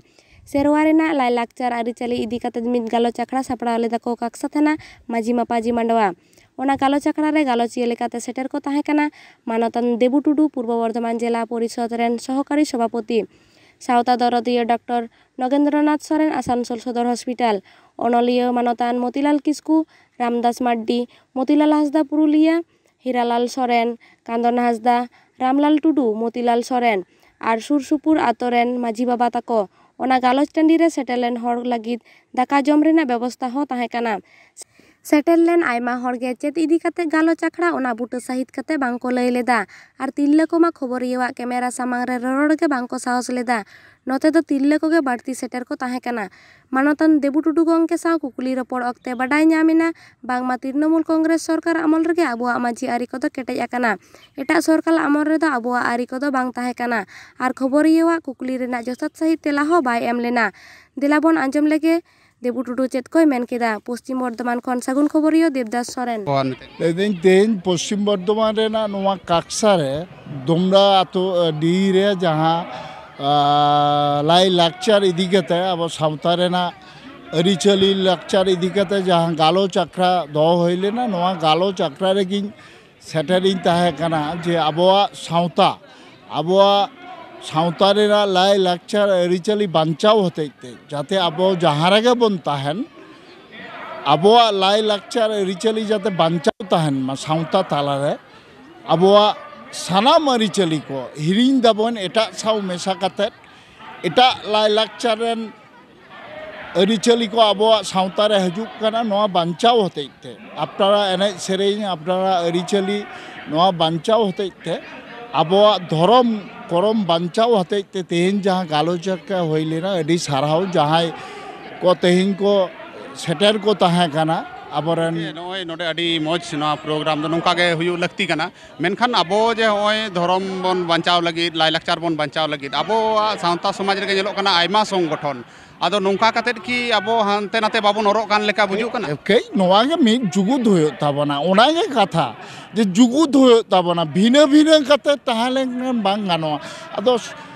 ᱥᱮᱨᱣᱟ ᱨᱮᱱᱟᱜ ᱞᱟᱭᱼᱞᱟᱠᱪᱟᱨ ᱟᱹᱨᱤᱪᱟᱹᱞᱤ ᱤᱫᱤ ᱠᱟᱛᱮ ᱢᱤᱫ ᱜᱟᱞᱚᱪ ᱟᱠᱷᱲᱟ ᱥᱟᱯᱲᱟᱣ ᱞᱮᱫᱟ ᱠᱚ ᱠᱟᱠᱥᱟ ᱛᱷᱟᱱᱟ ᱢᱟᱹᱡᱷᱤ ᱢᱟᱯᱟᱡᱷᱤ ᱢᱟᱰᱣᱟ᱾ ᱚᱱᱟ ᱜᱟᱞᱚᱪ ᱟᱠᱷᱲᱟ ᱨᱮ ᱜᱟᱞᱚᱪᱤᱭᱟᱹ ᱞᱮᱠᱟᱛᱮ ᱥᱮᱴᱮᱨ ᱠᱚ ᱛᱟᱦᱮᱸ ᱠᱟᱱᱟ ᱢᱟᱱᱚᱛᱟᱱ ᱫᱮᱵᱩ ᱴᱩᱰᱩ, ᱯᱩᱨᱵᱚ ᱵᱚᱨᱫᱷᱚᱢᱟᱱ ᱡᱮᱞᱟ ᱯᱚᱨᱤᱥᱚᱫᱽ ᱨᱮᱱ ᱥᱚᱦᱚᱠᱟᱨᱤ ᱥᱚᱵᱷᱟᱯᱚᱛᱤ, ᱥᱟᱶᱛᱟ ᱫᱚᱨᱚᱫᱤᱭᱟᱹ ᱰᱚᱠᱴᱚᱨ ᱱᱚᱜᱮᱱᱫᱨᱚᱱᱟᱛᱷ ᱥᱚᱨᱮᱱ, ᱟᱥᱟᱱᱥᱳᱞ ᱥᱚᱫᱚᱨ ᱦᱚᱥᱯᱤᱴᱟᱞ, ᱚᱱᱚᱞᱤᱭᱟᱹ ᱢᱟᱱᱚᱛᱟᱱ ᱢᱚᱛᱤᱞᱟᱞ ᱠᱤᱥᱠᱩ, ᱨᱟᱢᱫᱟᱥ ᱢᱟᱨᱰᱤ, ᱢᱚᱛᱤᱞᱟᱞ ᱦᱟᱸᱥᱫᱟ ᱯᱩᱨᱩᱞᱤᱭᱟᱹ, ᱦᱤᱨᱟᱞᱟᱞ ᱥᱚᱨᱮᱱ, ᱠᱟᱱᱫᱚᱱ ᱦᱟᱸᱥᱫᱟ, ᱨᱟᱢᱞᱟᱞ ᱴᱩᱰᱩ, ᱢᱚᱛᱤᱞᱟᱞ ᱥᱚᱨᱮᱱ ᱟᱨ ᱥᱩᱨ ᱥᱩᱯᱩᱨ ᱟᱛᱳ ᱨᱮᱱ ᱢᱟᱹᱡᱷᱤ ᱵᱟᱵᱟ ᱛᱟᱠᱚ ᱚᱱᱟ ᱜᱟᱞᱚᱪ ᱴᱟᱺᱰᱤ ᱨᱮ ᱥᱮᱴᱮᱨ ᱞᱮᱱ ᱦᱚᱲ ᱞᱟᱹᱜᱤᱫ ᱫᱟᱠᱟ ᱡᱚᱢ ᱨᱮᱱᱟᱜ ᱵᱮᱵᱚᱥᱛᱟ ᱦᱚᱸ ᱛᱟᱦᱮᱸ ᱠᱟᱱᱟ᱾ ᱥᱮᱴᱮᱨ ᱞᱮᱱ ᱟᱭᱢᱟ ᱦᱚᱲ ᱜᱮ ᱪᱮᱫ ᱤᱫᱤ ᱠᱟᱛᱮ ᱜᱟᱞᱚᱪ ᱟᱠᱷᱲᱟ, ᱚᱱᱟ ᱵᱩᱴᱟᱹ ᱥᱟᱹᱦᱤᱫ ᱠᱟᱛᱮ ᱵᱟᱝ ᱠᱚ ᱞᱟᱹᱭ ᱞᱮᱫᱟ᱾ ᱟᱨ ᱛᱤᱨᱞᱟᱹ ᱠᱚᱢᱟ ᱠᱷᱚᱵᱚᱨᱤᱭᱟᱹᱣᱟᱜ ᱠᱮᱢᱮᱨᱟ ᱥᱟᱢᱟᱝ ᱨᱮ ᱨᱚᱨᱚᱲ ᱜᱮ ᱵᱟᱝ ᱠᱚ ᱥᱟᱦᱚᱥ ᱞᱮᱫᱟ᱾ ᱱᱚᱛᱮ ᱫᱚ ᱛᱤᱨᱞᱟᱹ ᱠᱚᱜᱮ ᱵᱟᱹᱲᱛᱤ ᱥᱮᱴᱮᱨ ᱠᱚ ᱛᱟᱦᱮᱸ ᱠᱟᱱᱟ᱾ ᱢᱟᱱᱚᱛᱟᱱ ᱫᱮᱵᱩ ᱴᱩᱰᱩ ᱜᱚᱢᱠᱮ ᱥᱟᱶ ᱠᱩᱠᱞᱤ ᱨᱚᱯᱚᱲ ᱚᱠᱛᱮ ᱵᱟᱰᱟᱭ ᱧᱟᱢ ᱮᱱᱟ, ᱵᱟᱝᱢᱟ ᱛᱨᱤᱱᱚᱢᱩᱞ ᱠᱚᱝᱜᱨᱮᱥ ᱥᱚᱨᱠᱟᱨ ᱟᱢᱚᱞ ᱨᱮᱜᱮ ᱟᱵᱚᱣᱟᱜ ᱢᱟᱹᱡᱷᱤ ᱟᱹᱨᱤ ᱠᱚᱫᱚ ᱠᱮᱴᱮᱡ ᱟᱠᱟᱱᱟ᱾ ᱮᱴᱟᱜ ᱥᱚᱨᱠᱟᱨ ᱟᱢᱚᱞ ᱨᱮᱫᱚ ᱟᱵᱚᱣᱟᱜ ᱟᱹᱨᱤ ᱠᱚᱫᱚ ᱵᱟᱝ ᱛᱟᱦᱮᱸ ᱠᱟᱱᱟ᱾ ᱟᱨ ᱠᱷᱚᱵᱚᱨᱤᱭᱟᱹᱣᱟᱜ ᱠᱩᱠᱞᱤ ᱨᱮᱱᱟᱜ ᱡᱚᱛᱷᱟᱛ ᱥᱟᱹᱦᱤᱡ ᱛᱮᱞᱟ ᱦᱚᱸ ᱵᱟᱭ ᱮᱢ ᱞᱮᱱᱟ᱾ ᱫᱮᱞᱟ ᱵᱚᱱ ᱟᱸᱡᱚᱢ ᱞᱮᱜᱮ ᱫᱮᱵᱩ ᱴᱩᱰᱩ ᱪᱮᱫ ᱠᱚᱭ ᱢᱮᱱ ᱠᱮᱫᱟ᱾ ᱯᱚᱥᱪᱤᱢ ᱵᱚᱨᱫᱷᱚᱢᱟᱱ ᱠᱷᱚᱱ ᱥᱟᱹᱜᱩᱱ ᱠᱷᱚᱵᱚᱨᱤᱭᱟᱹ ᱫᱮᱵᱫᱟᱥ ᱥᱚᱨᱮᱱ᱾ ᱞᱟᱹᱭᱫᱟᱹᱧ, ᱛᱮᱦᱮᱧ ᱯᱚᱥᱪᱤᱢ ᱵᱚᱨᱫᱷᱚᱢᱟᱱ ᱨᱮᱱᱟᱜ ᱱᱚᱣᱟ ᱠᱟᱠᱥᱟ ᱨᱮ ᱫᱩᱢᱲᱟ ᱟᱛᱳ, ᱰᱤ ᱨᱮ ᱡᱟᱦᱟᱸ, ᱟ, ᱞᱟᱭ ᱞᱟᱠᱪᱟᱨ ᱤᱫᱤ ᱠᱟᱛᱮ, ᱟᱵᱚ ᱥᱟᱶᱛᱟ ᱨᱮᱱᱟᱜ ᱟᱹᱨᱤᱪᱟᱹᱞᱤ ᱞᱟᱠᱪᱟᱨ ᱤᱫᱤ ᱠᱟᱛᱮ ᱡᱟᱦᱟᱸ ᱜᱟᱞᱚᱪ ᱟᱠᱷᱲᱟ ᱫᱚᱦᱚ ᱦᱩᱭ ᱞᱮᱱᱟ, ᱱᱚᱣᱟ ᱜᱟᱞᱚᱪ ᱟᱠᱷᱲᱟ ᱨᱮᱜᱤᱧ ᱥᱮᱴᱮᱨᱤᱧ ᱛᱟᱦᱮᱸ ᱠᱟᱱᱟ ᱡᱮ ᱟᱵᱚᱣᱟᱜ ᱥᱟᱶᱛᱟ, ᱟᱵᱚᱣᱟᱜ ᱥᱟᱶᱛᱟ ᱨᱮᱱᱟᱜ ᱞᱟᱭ ᱞᱟᱠᱪᱟᱨ ᱟᱹᱨᱤᱪᱟᱹᱞᱤ ᱵᱟᱧᱪᱟᱣ ᱦᱚᱛᱮᱡ ᱛᱮ, ᱡᱟᱛᱮ ᱟᱵᱚ ᱡᱟᱦᱟᱸ ᱨᱮᱜᱮ ᱵᱚᱱ ᱛᱟᱦᱮᱱ, ᱟᱵᱚᱣᱟᱜ ᱞᱟᱭ ᱞᱟᱠᱪᱟᱨ ᱟᱹᱨᱤᱪᱟᱹᱞᱤ ᱡᱟᱛᱮ ᱵᱟᱧᱪᱟᱣ ᱛᱟᱦᱮᱱ ᱢᱟ ᱥᱟᱶᱛᱟ ᱛᱟᱞᱟᱨᱮ, ᱟᱵᱚᱣᱟᱜ ᱥᱟᱱᱟᱢ ᱟᱹᱨᱤᱪᱟᱹᱞᱤ ᱠᱚ ᱦᱤᱲᱤᱧ ᱫᱟᱵᱚᱱ ᱮᱴᱟᱜ ᱥᱟᱶ ᱢᱮᱥᱟ ᱠᱟᱛᱮᱫ, ᱮᱴᱟᱜ ᱞᱟᱭ ᱞᱟᱠᱪᱟᱨ ᱨᱮᱱ ᱟᱹᱨᱤᱪᱟᱹᱞᱤ ᱠᱚ ᱟᱵᱚᱣᱟᱜ ᱥᱟᱶᱛᱟ ᱨᱮ ᱦᱤᱡᱩᱜ ᱠᱟᱱᱟ, ᱱᱚᱣᱟ ᱵᱟᱧᱪᱟᱣ ᱦᱚᱛᱮᱡ ᱛᱮ, ᱟᱯᱱᱟᱨᱟᱜ ᱮᱱᱮᱡ ᱥᱮᱨᱮᱧ, ᱟᱯᱱᱟᱨᱟᱜ ᱟᱹᱨᱤᱪᱟᱹᱞᱤ, ᱱᱚᱣᱟ ᱵᱟᱧᱪᱟᱣ ᱦᱚᱛᱮᱡ ᱛᱮ, ᱟᱵᱚᱣᱟᱜ ᱫᱷᱚᱨᱚᱢ ᱠᱚᱨᱚᱢ ᱵᱟᱧᱪᱟᱣ ᱦᱚᱛᱮᱡ ᱛᱮ ᱛᱮᱦᱮᱧ ᱡᱟᱦᱟᱸ ᱜᱟᱞᱚᱪ ᱟᱠᱷᱲᱟ ᱦᱩᱭ ᱞᱮᱱᱟ, ᱟᱹᱰᱤ ᱥᱟᱨᱦᱟᱣ ᱡᱟᱦᱟᱸᱭ ᱠᱚ ᱛᱮᱦᱮᱧ ᱠᱚ ᱥᱮᱴᱮᱨ ᱠᱚ ᱛᱟᱦᱮᱸ ᱠᱟᱱᱟ ᱟᱵᱚᱨᱮᱱ᱾ ᱱᱚᱜᱼᱚᱭ ᱱᱚᱰᱮ ᱟᱹᱰᱤ ᱢᱚᱡᱽ ᱱᱚᱣᱟ ᱯᱨᱳᱜᱨᱟᱢ ᱫᱚ ᱱᱚᱝᱠᱟ ᱜᱮ ᱦᱩᱭᱩᱜ ᱞᱟᱹᱠᱛᱤ ᱠᱟᱱᱟ᱾ ᱢᱮᱱᱠᱷᱟᱱ ᱟᱵᱚ ᱡᱮ ᱱᱚᱜᱼᱚᱭ ᱫᱷᱚᱨᱚᱢ ᱵᱚᱱ ᱵᱟᱧᱪᱟᱣ ᱞᱟᱹᱜᱤᱫ, ᱞᱟᱭᱞᱟᱠᱪᱟᱨ ᱵᱚᱱ ᱵᱟᱧᱪᱟᱣ ᱞᱟᱹᱜᱤᱫ, ᱟᱵᱚᱣᱟᱜ ᱥᱟᱶᱛᱟ ᱥᱚᱢᱟᱡᱽ ᱨᱮᱜᱮ ᱧᱮᱞᱚᱜ ᱠᱟᱱᱟ ᱟᱭᱢᱟ ᱥᱚᱝᱜᱚᱴᱷᱚᱱ, ᱟᱫᱚ ᱱᱚᱝᱠᱟ ᱠᱟᱛᱮᱫ ᱠᱤ ᱟᱵᱚ ᱦᱟᱱᱛᱮ ᱱᱟᱛᱮ ᱵᱟᱵᱚᱱ ᱚᱨᱚᱜ ᱠᱟᱱ ᱞᱮᱠᱟ ᱵᱩᱡᱩᱜ ᱠᱟᱱᱟ? ᱮᱠᱟᱹᱭ, ᱱᱚᱣᱟ ᱜᱮ ᱢᱤᱫ ᱡᱩᱜᱩᱫ ᱦᱩᱭᱩᱜ ᱛᱟᱵᱚᱱᱟ, ᱚᱱᱟ ᱜᱮ ᱠᱟᱛᱷᱟ, ᱡᱮ ᱡᱩᱜᱩᱫ ᱦᱩᱭᱩᱜ ᱛᱟᱵᱚᱱᱟ, ᱵᱷᱤᱱᱟᱹ ᱵᱷᱤᱱᱟᱹ ᱠᱟᱛᱮ ᱛᱟᱦᱮᱸ ᱞᱮᱱᱠᱷᱟᱱ ᱵᱟᱝ ᱜᱟᱱᱚᱜᱼᱟ᱾ ᱟᱫᱚ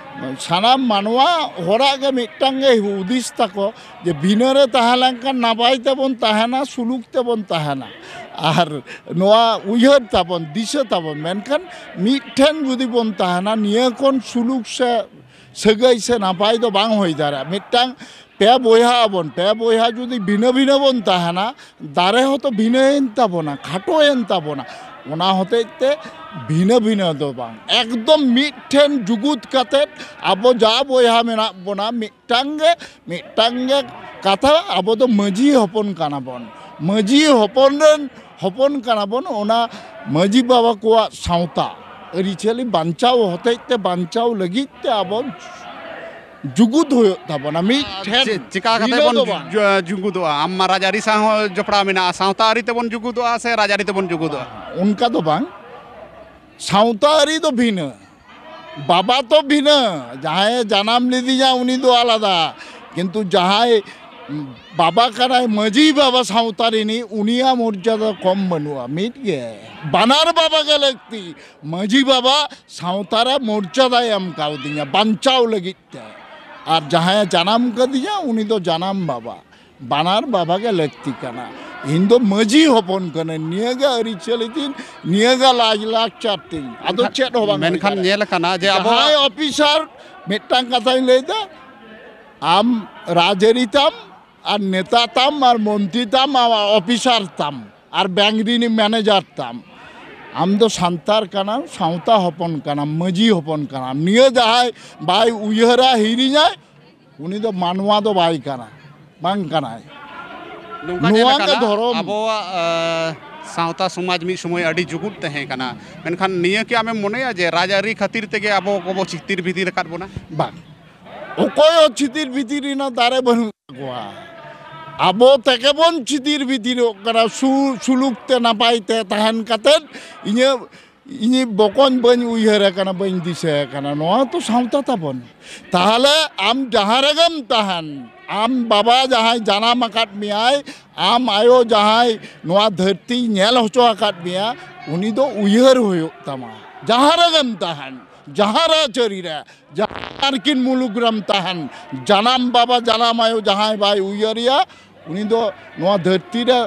ᱥᱟᱱᱟᱢ ᱢᱟᱱᱣᱟ ᱦᱚᱲᱟᱜ ᱜᱮ ᱢᱤᱫᱴᱟᱝ ᱜᱮ ᱦᱩᱫᱤᱥ ᱛᱟᱠᱚ ᱡᱮ ᱵᱷᱤᱱᱟᱹ ᱨᱮ ᱛᱟᱦᱮᱸ ᱞᱮᱱᱠᱷᱟᱱ ᱱᱟᱯᱟᱭ ᱛᱮᱵᱚᱱ ᱛᱟᱦᱮᱱᱟ, ᱥᱩᱞᱩᱠ ᱛᱮᱵᱚᱱ ᱛᱟᱦᱮᱱᱟ, ᱟᱨ ᱱᱚᱣᱟ ᱩᱭᱦᱟᱹᱨ ᱛᱟᱵᱚᱱ, ᱫᱤᱥᱟᱹ ᱛᱟᱵᱚᱱ, ᱢᱮᱱᱠᱷᱟᱱ ᱢᱤᱫᱴᱷᱮᱱ ᱡᱩᱫᱤ ᱵᱚᱱ ᱛᱟᱦᱮᱱᱟ, ᱱᱤᱭᱟᱹ ᱠᱷᱚᱱ ᱥᱩᱞᱩᱠ ᱥᱮ ᱥᱟᱹᱜᱟᱹᱭ ᱥᱮ ᱱᱟᱯᱟᱭ ᱫᱚ ᱵᱟᱝ ᱦᱩᱭ ᱫᱟᱲᱮᱭᱟᱜᱼᱟ᱾ ᱢᱤᱫᱴᱟᱝ ᱯᱮ ᱵᱚᱭᱦᱟ ᱟᱵᱚᱱ, ᱯᱮ ᱵᱚᱭᱦᱟ ᱡᱩᱫᱤ ᱵᱷᱤᱱᱟᱹ ᱵᱷᱤᱱᱟᱹ ᱵᱚᱱ ᱛᱟᱦᱮᱱᱟ, ᱫᱟᱨᱮ ᱦᱚᱸᱛᱚ ᱵᱷᱤᱱᱟᱹᱭᱮᱱ ᱛᱟᱵᱚᱱᱟ, ᱠᱷᱟᱴᱚᱭᱮᱱ ᱛᱟᱵᱚᱱᱟ᱾ ᱚᱱᱟ ᱦᱚᱛᱮᱡ ᱛᱮ ᱵᱷᱤᱱᱟᱹ ᱵᱷᱤᱱᱟᱹ ᱫᱚ ᱵᱟᱝ, ᱮᱠᱫᱚᱢ ᱢᱤᱫ ᱴᱷᱮᱱ ᱡᱩᱜᱩᱫ ᱠᱟᱛᱮᱫ ᱟᱵᱚ ᱡᱟ ᱵᱚᱭᱦᱟ ᱢᱮᱱᱟᱜ ᱵᱚᱱᱟ, ᱢᱤᱫᱴᱟᱝ ᱜᱮ, ᱢᱤᱫᱴᱟᱝ ᱜᱮ ᱠᱟᱛᱷᱟ, ᱟᱵᱚ ᱫᱚ ᱢᱟᱹᱡᱷᱤ ᱦᱚᱯᱚᱱ ᱠᱟᱱᱟ ᱵᱚᱱ᱾ ᱢᱟᱹᱡᱷᱤ ᱦᱚᱯᱚᱱ ᱨᱮᱱ ᱦᱚᱯᱚᱱ ᱠᱟᱱᱟ ᱵᱚᱱ, ᱚᱱᱟ ᱢᱟᱹᱡᱷᱤ ᱵᱟᱵᱟ ᱠᱚᱣᱟᱜ ᱥᱟᱶᱛᱟ ᱟᱹᱨᱤᱪᱟᱹᱞᱤ ᱵᱟᱧᱪᱟᱣ ᱦᱚᱛᱮᱡ ᱛᱮ, ᱵᱟᱧᱪᱟᱣ ᱞᱟᱹᱜᱤᱫ ᱛᱮ ᱟᱵᱚ ᱡᱩᱜᱩᱫ ᱦᱩᱭᱩᱜ ᱛᱟᱵᱚᱱᱟ, ᱢᱤᱫ ᱴᱷᱮᱱ᱾ ᱪᱮ-, ᱪᱮᱠᱟ ᱠᱟᱛᱮ ᱵᱷᱤᱱᱟᱹ ᱵᱚᱱ ᱫᱚ ᱵᱟᱝ᱾ ᱡᱩ-, ᱡᱩᱜᱩᱫᱚᱜᱼᱟ? ᱟᱢ ᱢᱟ ᱨᱟᱡᱽᱟᱹᱨᱤ ᱥᱟᱶ ᱦᱚᱸ ᱡᱚᱯᱲᱟᱣ ᱢᱮᱱᱟᱜᱼᱟ, ᱥᱟᱶᱛᱟ ᱟᱹᱨᱤ ᱛᱮᱵᱚᱱ ᱡᱩᱜᱩᱫᱚᱜᱼᱟ ᱥᱮ ᱨᱟᱡᱽᱟᱹᱨᱤ ᱛᱮᱵᱚᱱ ᱡᱩᱜᱩᱫᱚᱜᱼᱟ? ᱚᱱᱠᱟ ᱫᱚ ᱵᱟᱝ, ᱥᱟᱶᱛᱟ ᱟᱹᱨᱤ ᱫᱚ ᱵᱷᱤᱱᱟᱹ, ᱵᱟᱵᱟ ᱛᱚ ᱵᱷᱤᱱᱟᱹ, ᱡᱟᱦᱟᱸᱭᱮ ᱡᱟᱱᱟᱢ ᱞᱮᱫᱤᱧᱟ ᱩᱱᱤ ᱫᱚ ᱟᱞᱟᱫᱟ, ᱠᱤᱱᱛᱩ ᱡᱟᱦᱟᱸᱭ ᱵᱟᱵᱟ ᱠᱟᱱᱟᱭ, ᱢᱟᱹᱡᱷᱤ ᱵᱟᱵᱟ ᱥᱟᱶᱛᱟ ᱨᱤᱱᱤᱡ, ᱩᱱᱤᱭᱟᱜ ᱢᱚᱨᱡᱟᱫᱟ ᱠᱚᱢ ᱵᱟᱹᱱᱩᱜᱼᱟ᱾ ᱢᱤᱫ ᱜᱮ, ᱵᱟᱱᱟᱨ ᱵᱟᱵᱟ ᱜᱮ ᱞᱟᱹᱠᱛᱤ᱾ ᱢᱟᱹᱡᱷᱤ ᱵᱟᱵᱟ ᱥᱟᱶᱛᱟ ᱨᱮ ᱢᱚᱨᱡᱟᱫᱟᱭ ᱮᱢ ᱠᱟᱣᱫᱤᱧᱟ ᱵᱟᱧᱪᱟᱣ ᱞᱟᱹᱜᱤᱫ ᱛᱮ, ᱟᱨ ᱡᱟᱦᱟᱸᱭᱮ ᱡᱟᱱᱟᱢ ᱠᱟᱫᱤᱧᱟ ᱩᱱᱤ ᱫᱚ ᱡᱟᱱᱟᱢ ᱵᱟᱵᱟ᱾ ᱵᱟᱱᱟᱨ ᱵᱟᱵᱟ ᱜᱮ ᱞᱟᱹᱠᱛᱤ ᱠᱟᱱᱟ᱾ ᱤᱧ ᱫᱚ ᱢᱟᱹᱡᱷᱤ ᱦᱚᱯᱚᱱ ᱠᱟᱹᱱᱟᱹᱧ, ᱱᱤᱭᱟᱹ ᱜᱮ ᱟᱹᱨᱤᱪᱟᱹᱞᱤ ᱛᱤᱧ, ᱱᱤᱭᱟᱹ ᱜᱮ ᱞᱟᱡ ᱞᱟᱠᱪᱟᱨ ᱛᱤᱧ, ᱟᱫᱚ ᱢᱮᱱᱠᱷᱟᱱ, ᱪᱮᱫ ᱦᱚᱸ ᱵᱟᱝ ᱦᱩᱭ ᱢᱮᱱᱠᱷᱟᱱ ᱫᱟᱲᱮᱭᱟᱜᱼᱟ᱾ ᱧᱮᱞ ᱟᱠᱟᱱᱟ ᱡᱮ ᱟᱵᱚᱣᱟᱜ ᱡᱟᱦᱟᱸᱭ ᱚᱯᱷᱤᱥᱟᱨ, ᱢᱤᱫᱴᱟᱝ ᱠᱟᱛᱷᱟᱧ ᱞᱟᱹᱭᱫᱟ, ᱟᱢ ᱨᱟᱡᱽᱟᱹᱨᱤ ᱛᱟᱢ ᱟᱨ ᱱᱮᱛᱟ ᱛᱟᱢ ᱟᱨ ᱢᱚᱱᱛᱨᱤ ᱛᱟᱢ ᱟᱨ ᱚᱯᱷᱤᱥᱟᱨ ᱛᱟᱢ ᱟᱨ ᱵᱮᱝᱠ ᱨᱤᱱᱤᱡ ᱢᱮᱱᱮᱡᱟᱨ ᱛᱟᱢ, ᱟᱢ ᱫᱚ ᱥᱟᱱᱛᱟᱲ ᱠᱟᱱᱟᱢ, ᱥᱟᱶᱛᱟ ᱦᱚᱯᱚᱱ ᱠᱟᱱᱟᱢ, ᱢᱟᱹᱡᱷᱤ ᱦᱚᱯᱚᱱ ᱠᱟᱱᱟᱢ᱾ ᱱᱤᱭᱟᱹ ᱡᱟᱦᱟᱸᱭ ᱵᱟᱭ ᱩᱭᱦᱟᱹᱨᱟ, ᱦᱤᱲᱤᱧᱟᱭ, ᱩᱱᱤ ᱫᱚ ᱢᱟᱱᱣᱟ ᱫᱚ ᱵᱟᱭ ᱠᱟᱱᱟ, ᱵᱟᱝ ᱠᱟᱱᱟᱭ᱾ ᱱᱚᱝᱠᱟ ᱧᱮᱞ ᱱᱚᱣᱟ ᱜᱮ ᱟᱠᱟᱱᱟ, ᱫᱷᱚᱨᱚᱢ᱾ ᱟᱵᱚᱣᱟᱜ, ᱮ, ᱥᱟᱶᱛᱟ ᱥᱚᱢᱟᱡᱽ ᱢᱤᱫ ᱥᱚᱢᱚᱭ ᱟᱹᱰᱤ ᱡᱩᱜᱩᱫ ᱛᱟᱦᱮᱸ ᱠᱟᱱᱟ, ᱢᱮᱱᱠᱷᱟᱱ ᱱᱤᱭᱟᱹ ᱠᱤ ᱟᱢᱮᱢ ᱢᱚᱱᱮᱭᱟ ᱡᱮ ᱨᱟᱡᱽᱟᱹᱨᱤ ᱠᱷᱟᱹᱛᱤᱨ ᱛᱮᱜᱮ ᱟᱵᱚ ᱠᱚᱵᱚ ᱪᱷᱤᱛᱤᱨ ᱵᱷᱤᱛᱤᱨ ᱟᱠᱟᱫ ᱵᱚᱱᱟ? ᱵᱟᱝ, ᱚᱠᱚᱭ ᱦᱚᱸ ᱪᱷᱤᱛᱤᱨ ᱵᱷᱤᱛᱤᱨ ᱨᱮᱱᱟᱜ ᱫᱟᱨᱮ ᱵᱟᱹᱱᱩᱜ ᱛᱟᱠᱚᱣᱟ᱾ ᱟᱵᱚ ᱛᱮᱜᱮ ᱵᱚᱱ ᱪᱷᱤᱛᱤᱨ ᱵᱷᱤᱛᱤᱨᱚᱜ ᱠᱟᱱᱟ᱾ ᱥᱩ-, ᱥᱩᱞᱩᱠ ᱛᱮ ᱱᱟᱯᱟᱭ ᱛᱮ ᱛᱟᱦᱮᱱ ᱠᱟᱛᱮᱫ ᱤᱧᱟᱹᱜ ᱤᱧᱤᱡ ᱵᱚᱠᱚᱧ ᱵᱟᱹᱧ ᱩᱭᱦᱟᱹᱨᱮ ᱠᱟᱱᱟ, ᱵᱟᱹᱧ ᱫᱤᱥᱟᱹᱭᱮ ᱠᱟᱱᱟ᱾ ᱱᱚᱣᱟ ᱛᱚ ᱥᱟᱶᱛᱟ ᱛᱟᱵᱚᱱ᱾ ᱛᱟᱦᱚᱞᱮ ᱟᱢ ᱡᱟᱦᱟᱸ ᱨᱮᱜᱮᱢ ᱛᱟᱦᱮᱱ, ᱟᱢ ᱵᱟᱵᱟ ᱡᱟᱦᱟᱸᱭ ᱡᱟᱱᱟᱢ ᱟᱠᱟᱫ ᱢᱮᱭᱟᱭ, ᱟᱢ ᱟᱭᱳ ᱡᱟᱦᱟᱸᱭ ᱱᱚᱣᱟ ᱫᱷᱟᱹᱨᱛᱤᱭ ᱧᱮᱞ ᱦᱚᱪᱚ ᱟᱠᱟᱫ ᱢᱮᱭᱟ, ᱩᱱᱤ ᱫᱚ ᱩᱭᱦᱟᱹᱨ ᱦᱩᱭᱩᱜ ᱛᱟᱢᱟ᱾ ᱡᱟᱦᱟᱸ ᱨᱮᱜᱮᱢ ᱛᱟᱦᱮᱱ, ᱡᱟᱦᱟᱸ ᱨᱟᱡᱽᱟᱹᱨᱤ ᱨᱮ, ᱡᱟᱦᱟᱸ ᱢᱟᱨᱠᱤᱱ ᱢᱩᱞᱩᱠ ᱨᱮᱢ ᱛᱟᱦᱮᱱ, ᱡᱟᱱᱟᱢ ᱵᱟᱵᱟ ᱡᱟᱱᱟᱢ ᱟᱭᱳ ᱡᱟᱦᱟᱸᱭ ᱵᱟᱭ ᱩᱭᱦᱟᱹᱨᱮᱭᱟ, ᱩᱱᱤ ᱫᱚ ᱱᱚᱣᱟ ᱫᱷᱟᱹᱨᱛᱤ ᱨᱮ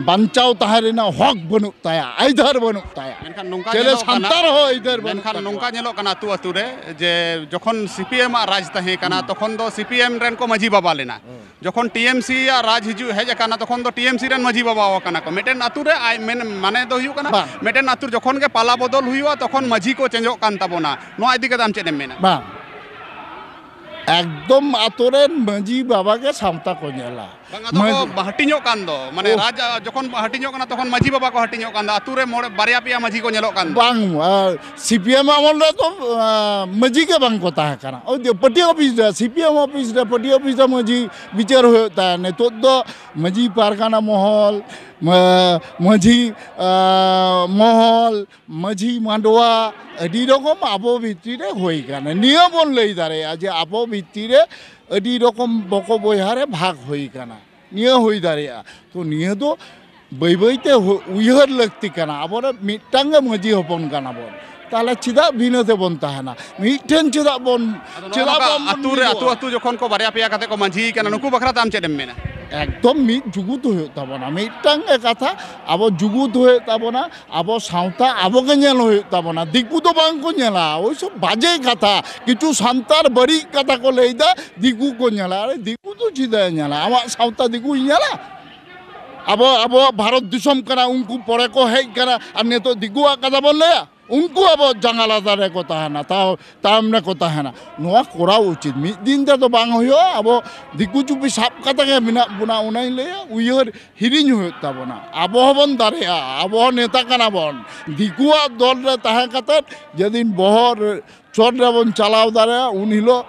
ᱵᱟᱧᱪᱟᱣ ᱛᱟᱦᱮᱸ ᱨᱮᱱᱟᱜ ᱦᱚᱠ ᱵᱟᱹᱱᱩᱜ ᱛᱟᱭᱟ, ᱟᱹᱭᱫᱟᱹᱨ ᱵᱟᱹᱱᱩᱜ ᱛᱟᱭᱟ᱾ ᱢᱮᱱᱠᱷᱟᱱ ᱱᱚᱝᱠᱟ ᱪᱮᱞᱮ ᱧᱮᱞᱚᱜ ᱠᱟᱱᱟ, ᱥᱟᱱᱛᱟᱲ ᱦᱚᱸ ᱟᱹᱭᱫᱟᱹᱨ ᱵᱟᱹᱱᱩᱜ ᱢᱮᱱᱠᱷᱟᱱ ᱛᱟᱠᱚᱣᱟ᱾ ᱱᱚᱝᱠᱟ ᱧᱮᱞᱚᱜ ᱠᱟᱱᱟ ᱟᱹᱛᱩ ᱟᱹᱛᱩ ᱨᱮ, ᱡᱮ ᱡᱚᱠᱷᱚᱱ ᱥᱤ ᱯᱤ ᱮᱢ ᱟᱜ ᱨᱟᱡᱽ ᱛᱟᱦᱮᱸ ᱠᱟᱱᱟ, ᱦᱩᱸ᱾ ᱛᱚᱠᱷᱚᱱ ᱫᱚ ᱥᱤ ᱯᱤ ᱮᱢ ᱨᱮᱱ ᱠᱚ ᱢᱟᱹᱡᱷᱤ ᱵᱟᱵᱟ ᱞᱮᱱᱟ᱾ ᱦᱩᱸ᱾ ᱡᱚᱠᱷᱚᱱ ᱴᱤ ᱮᱢ ᱥᱤ ᱟᱜ ᱨᱟᱡᱽ ᱦᱤᱡᱩᱜ, ᱦᱮᱡ ᱟᱠᱟᱱᱟ, ᱛᱚᱠᱷᱚᱱ ᱫᱚ ᱴᱤ ᱮᱢ ᱥᱤ ᱨᱮᱱ ᱢᱟᱹᱡᱷᱤ ᱵᱟᱵᱟ ᱟᱠᱟᱱᱟ ᱠᱚ᱾ ᱢᱤᱫᱴᱮᱱ ᱟᱹᱛᱩ ᱨᱮ ᱟᱭ-, ᱢᱮᱱ-, ᱢᱟᱱᱮ ᱫᱚ ᱦᱩᱭᱩᱜ ᱠᱟᱱᱟ, ᱵᱟᱝ᱾ ᱢᱤᱫᱴᱮᱱ ᱟᱹᱛᱩ ᱡᱚᱠᱷᱚᱱ ᱜᱮ ᱯᱟᱞᱟ ᱵᱚᱫᱚᱞ ᱦᱩᱭᱩᱜᱼᱟ, ᱛᱚᱠᱷᱚᱱ ᱢᱟᱹᱡᱷᱤ ᱠᱚ ᱪᱮᱧᱡᱚᱜ ᱠᱟᱱ ᱛᱟᱵᱚᱱᱟ᱾ ᱱᱚᱣᱟ ᱤᱫᱤ ᱠᱟᱛᱮ ᱟᱢ ᱪᱮᱫ ᱮᱢ ᱢᱮᱱᱟ? ᱵᱟᱝ, ᱮᱠᱫᱚᱢ ᱟᱛᱳ ᱨᱮᱱ ᱢᱟᱹᱡᱷᱤ ᱵᱟᱵᱟ ᱜᱮ ᱥᱟᱶᱛᱟ ᱠᱚ ᱧᱮᱞᱟ᱾ ᱵᱟᱝ, ᱟᱫᱚ ᱢᱟᱹᱡᱷᱤ ᱠᱚ ᱦᱟᱹᱴᱤᱧᱚᱜ ᱠᱟᱱ ᱫᱚ, ᱢᱟᱱᱮ ᱳᱦ᱾ ᱨᱟᱡᱽ, ᱟ, ᱡᱚᱠᱷᱚᱱ ᱦᱟᱹᱴᱤᱧᱚᱜ ᱠᱟᱱᱟ, ᱛᱚᱠᱷᱚᱱ ᱢᱟᱹᱡᱷᱤ ᱵᱟᱵᱟ ᱠᱚ ᱦᱟᱹᱴᱤᱧᱚᱜ ᱠᱟᱱ ᱫᱚ, ᱟᱛᱳ ᱨᱮ ᱢᱚᱬᱮ, ᱵᱟᱨᱭᱟ ᱯᱮᱭᱟ ᱢᱟᱹᱡᱷᱤ ᱠᱚ ᱧᱮᱞᱚᱜ ᱠᱟᱱ ᱫᱚ᱾ ᱵᱟᱝ, ᱟ, ᱥᱤ ᱯᱤ ᱮᱢ ᱟᱢᱚᱞ ᱨᱮᱫᱚ, ᱟ, ᱢᱟᱹᱡᱷᱤ ᱜᱮ ᱵᱟᱝ ᱠᱚ ᱛᱟᱦᱮᱸ ᱠᱟᱱᱟ᱾ ᱳᱭ ᱡᱮ ᱯᱟᱹᱴᱤ ᱚᱯᱷᱤᱥ ᱨᱮ, ᱥᱤ ᱯᱤ ᱮᱢ ᱚᱯᱷᱤᱥ ᱨᱮ, ᱯᱟᱹᱴᱤ ᱚᱯᱷᱤᱥ ᱨᱮ ᱢᱟᱹᱡᱷᱤ ᱵᱤᱪᱟᱹᱨ ᱦᱩᱭᱩᱜ ᱛᱟᱦᱮᱸᱫ᱾ ᱱᱤᱛᱚᱜ ᱫᱚ ᱢᱟᱹᱡᱷᱤ ᱯᱟᱨᱜᱟᱱᱟ ᱢᱚᱦᱚᱞ, ᱢᱟ-, ᱢᱟᱹᱡᱷᱤ, ᱟ, ᱢᱚᱦᱚᱞ, ᱢᱟᱹᱡᱷᱤ ᱢᱟᱰᱣᱟ, ᱟᱹᱰᱤ ᱨᱚᱠᱚᱢ ᱟᱵᱚ ᱵᱷᱤᱛᱨᱤ ᱨᱮ ᱦᱩᱭ ᱠᱟᱱᱟ᱾ ᱱᱤᱭᱟᱹ ᱵᱚᱱ ᱞᱟᱹᱭ ᱫᱟᱲᱮᱭᱟᱜᱼᱟ ᱡᱮ ᱟᱵᱚ ᱵᱷᱤᱛᱨᱤ ᱨᱮ ᱟᱹᱰᱤ ᱨᱚᱠᱚᱢ ᱵᱚᱠᱚ ᱵᱚᱭᱦᱟ ᱨᱮ ᱵᱷᱟᱜᱽ ᱦᱩᱭ ᱠᱟᱱᱟ᱾ ᱱᱤᱭᱟᱹ ᱦᱩᱭ ᱫᱟᱲᱮᱭᱟᱜᱼᱟ᱾ ᱛᱚ, ᱱᱤᱭᱟᱹ ᱫᱚ ᱵᱟᱹᱭ ᱵᱟᱹᱭ ᱛᱮ ᱦᱩ-, ᱩᱭᱦᱟᱹᱨ ᱞᱟᱹᱠᱛᱤ ᱠᱟᱱᱟ᱾ ᱟᱵᱚ ᱨᱮ ᱢᱤᱫᱴᱟᱝ ᱜᱮ ᱢᱟᱹᱡᱷᱤ ᱦᱚᱯᱚᱱ ᱠᱟᱱᱟ ᱵᱚᱱ, ᱛᱟᱦᱚᱞᱮ ᱪᱮᱫᱟᱜ ᱵᱷᱤᱱᱟᱹ ᱛᱮᱵᱚᱱ ᱛᱟᱦᱮᱱᱟ? ᱢᱤᱫᱴᱷᱮᱱ ᱪᱮᱫᱟᱜ ᱵᱚᱱ, ᱟᱫᱚ ᱱᱚᱜᱼᱚ ᱪᱮᱫᱟᱜ ᱱᱚᱝᱠᱟ ᱵᱟᱝ ᱵᱚᱱ ᱟᱹᱛᱩ ᱨᱮ, ᱢᱤᱫᱚᱜᱼᱟ? ᱟᱹᱛᱩ ᱟᱹᱛᱩ ᱡᱚᱠᱷᱚᱱ ᱠᱚ ᱵᱟᱨᱭᱟ ᱯᱮᱭᱟ ᱠᱟᱛᱮ ᱠᱚ ᱢᱟᱹᱡᱷᱤ ᱠᱟᱱᱟ, ᱱᱩᱠᱩ ᱵᱟᱠᱷᱨᱟ ᱛᱮ ᱟᱢ ᱪᱮᱫ ᱮᱢ ᱢᱮᱱᱟ? ᱮᱠᱫᱚᱢ ᱢᱤᱫ ᱡᱩᱜᱩᱫ ᱦᱩᱭᱩᱜ ᱛᱟᱵᱚᱱᱟ, ᱢᱤᱫᱴᱟᱝ ᱜᱮ ᱠᱟᱛᱷᱟ, ᱟᱵᱚ ᱡᱩᱜᱩᱫ ᱦᱩᱭᱩᱜ ᱛᱟᱵᱚᱱᱟ, ᱟᱵᱚ ᱥᱟᱶᱛᱟ ᱟᱵᱚ ᱜᱮ ᱧᱮᱞ ᱦᱩᱭᱩᱜ ᱛᱟᱵᱚᱱᱟ, ᱫᱤᱠᱩ ᱫᱚ ᱵᱟᱝ ᱠᱚ ᱧᱮᱞᱟ᱾ ᱳᱭ ᱥᱚᱵ ᱵᱟᱡᱮ ᱠᱟᱛᱷᱟ, ᱠᱤᱪᱷᱩ ᱥᱟᱱᱛᱟᱲ ᱵᱟᱹᱲᱤᱡ ᱠᱟᱛᱷᱟ ᱠᱚ ᱞᱟᱹᱭᱫᱟ, ᱫᱤᱠᱩ ᱠᱚ ᱧᱮᱞᱟ᱾ ᱟᱨᱮ ᱫᱤᱠᱩ ᱫᱚ ᱪᱮᱫᱟᱜ ᱮ ᱧᱮᱞᱟ? ᱟᱢᱟᱜ ᱥᱟᱶᱛᱟ ᱫᱤᱠᱩᱭ ᱧᱮᱞᱟ? ᱟᱵᱚ, ᱟᱵᱚᱣᱟᱜ ᱵᱷᱟᱨᱚᱛ ᱫᱤᱥᱚᱢ ᱠᱟᱱᱟ, ᱩᱱᱠᱩ ᱯᱚᱨᱮ ᱠᱚ ᱦᱮᱡ ᱠᱟᱱᱟ, ᱟᱨ ᱱᱤᱛᱚᱜ ᱫᱤᱠᱩᱣᱟᱜ ᱠᱟᱛᱷᱟ ᱵᱚᱱ ᱞᱟᱹᱭᱟ? ᱩᱱᱠᱩ ᱟᱵᱚ ᱡᱟᱸᱜᱟ ᱞᱟᱛᱟᱨ ᱨᱮᱠᱚ ᱛᱟᱦᱮᱱᱟ, ᱛᱟᱣ ᱛᱟᱭᱚᱢ ᱨᱮᱠᱚ ᱛᱟᱦᱮᱱᱟ᱾ ᱱᱚᱣᱟ ᱠᱚᱨᱟᱣ ᱩᱪᱤᱛ᱾ ᱢᱤᱫ ᱫᱤᱱ ᱛᱮᱫᱚ ᱵᱟᱝ ᱦᱩᱭᱩᱜᱼᱟ᱾ ᱟᱵᱚ ᱫᱤᱠᱩ ᱪᱩᱯᱤ ᱥᱟᱵ ᱠᱟᱛᱮ ᱜᱮ ᱢᱮᱱᱟᱜ ᱵᱚᱱᱟ, ᱚᱱᱟᱧ ᱞᱟᱹᱭᱟ, ᱩᱭᱦᱟᱹᱨ ᱦᱤᱲᱤᱧ ᱦᱩᱭᱩᱜ ᱛᱟᱵᱚᱱᱟ᱾ ᱟᱵᱚ ᱦᱚᱸᱵᱚᱱ ᱫᱟᱲᱮᱭᱟᱜᱼᱟ, ᱟᱵᱚ ᱦᱚᱸ ᱱᱮᱛᱟ ᱠᱟᱱᱟ ᱵᱚᱱ᱾ ᱫᱤᱠᱩᱣᱟᱜ ᱫᱚᱞ ᱨᱮ ᱛᱟᱦᱮᱸ ᱠᱟᱛᱮ ᱡᱮᱫᱤᱱ ᱵᱚᱦᱚᱜ ᱨᱮ ᱪᱚᱴ ᱨᱮᱵᱚᱱ ᱪᱟᱞᱟᱣ ᱫᱟᱲᱮᱭᱟᱜᱼᱟ, ᱩᱱ ᱦᱤᱞᱳᱜ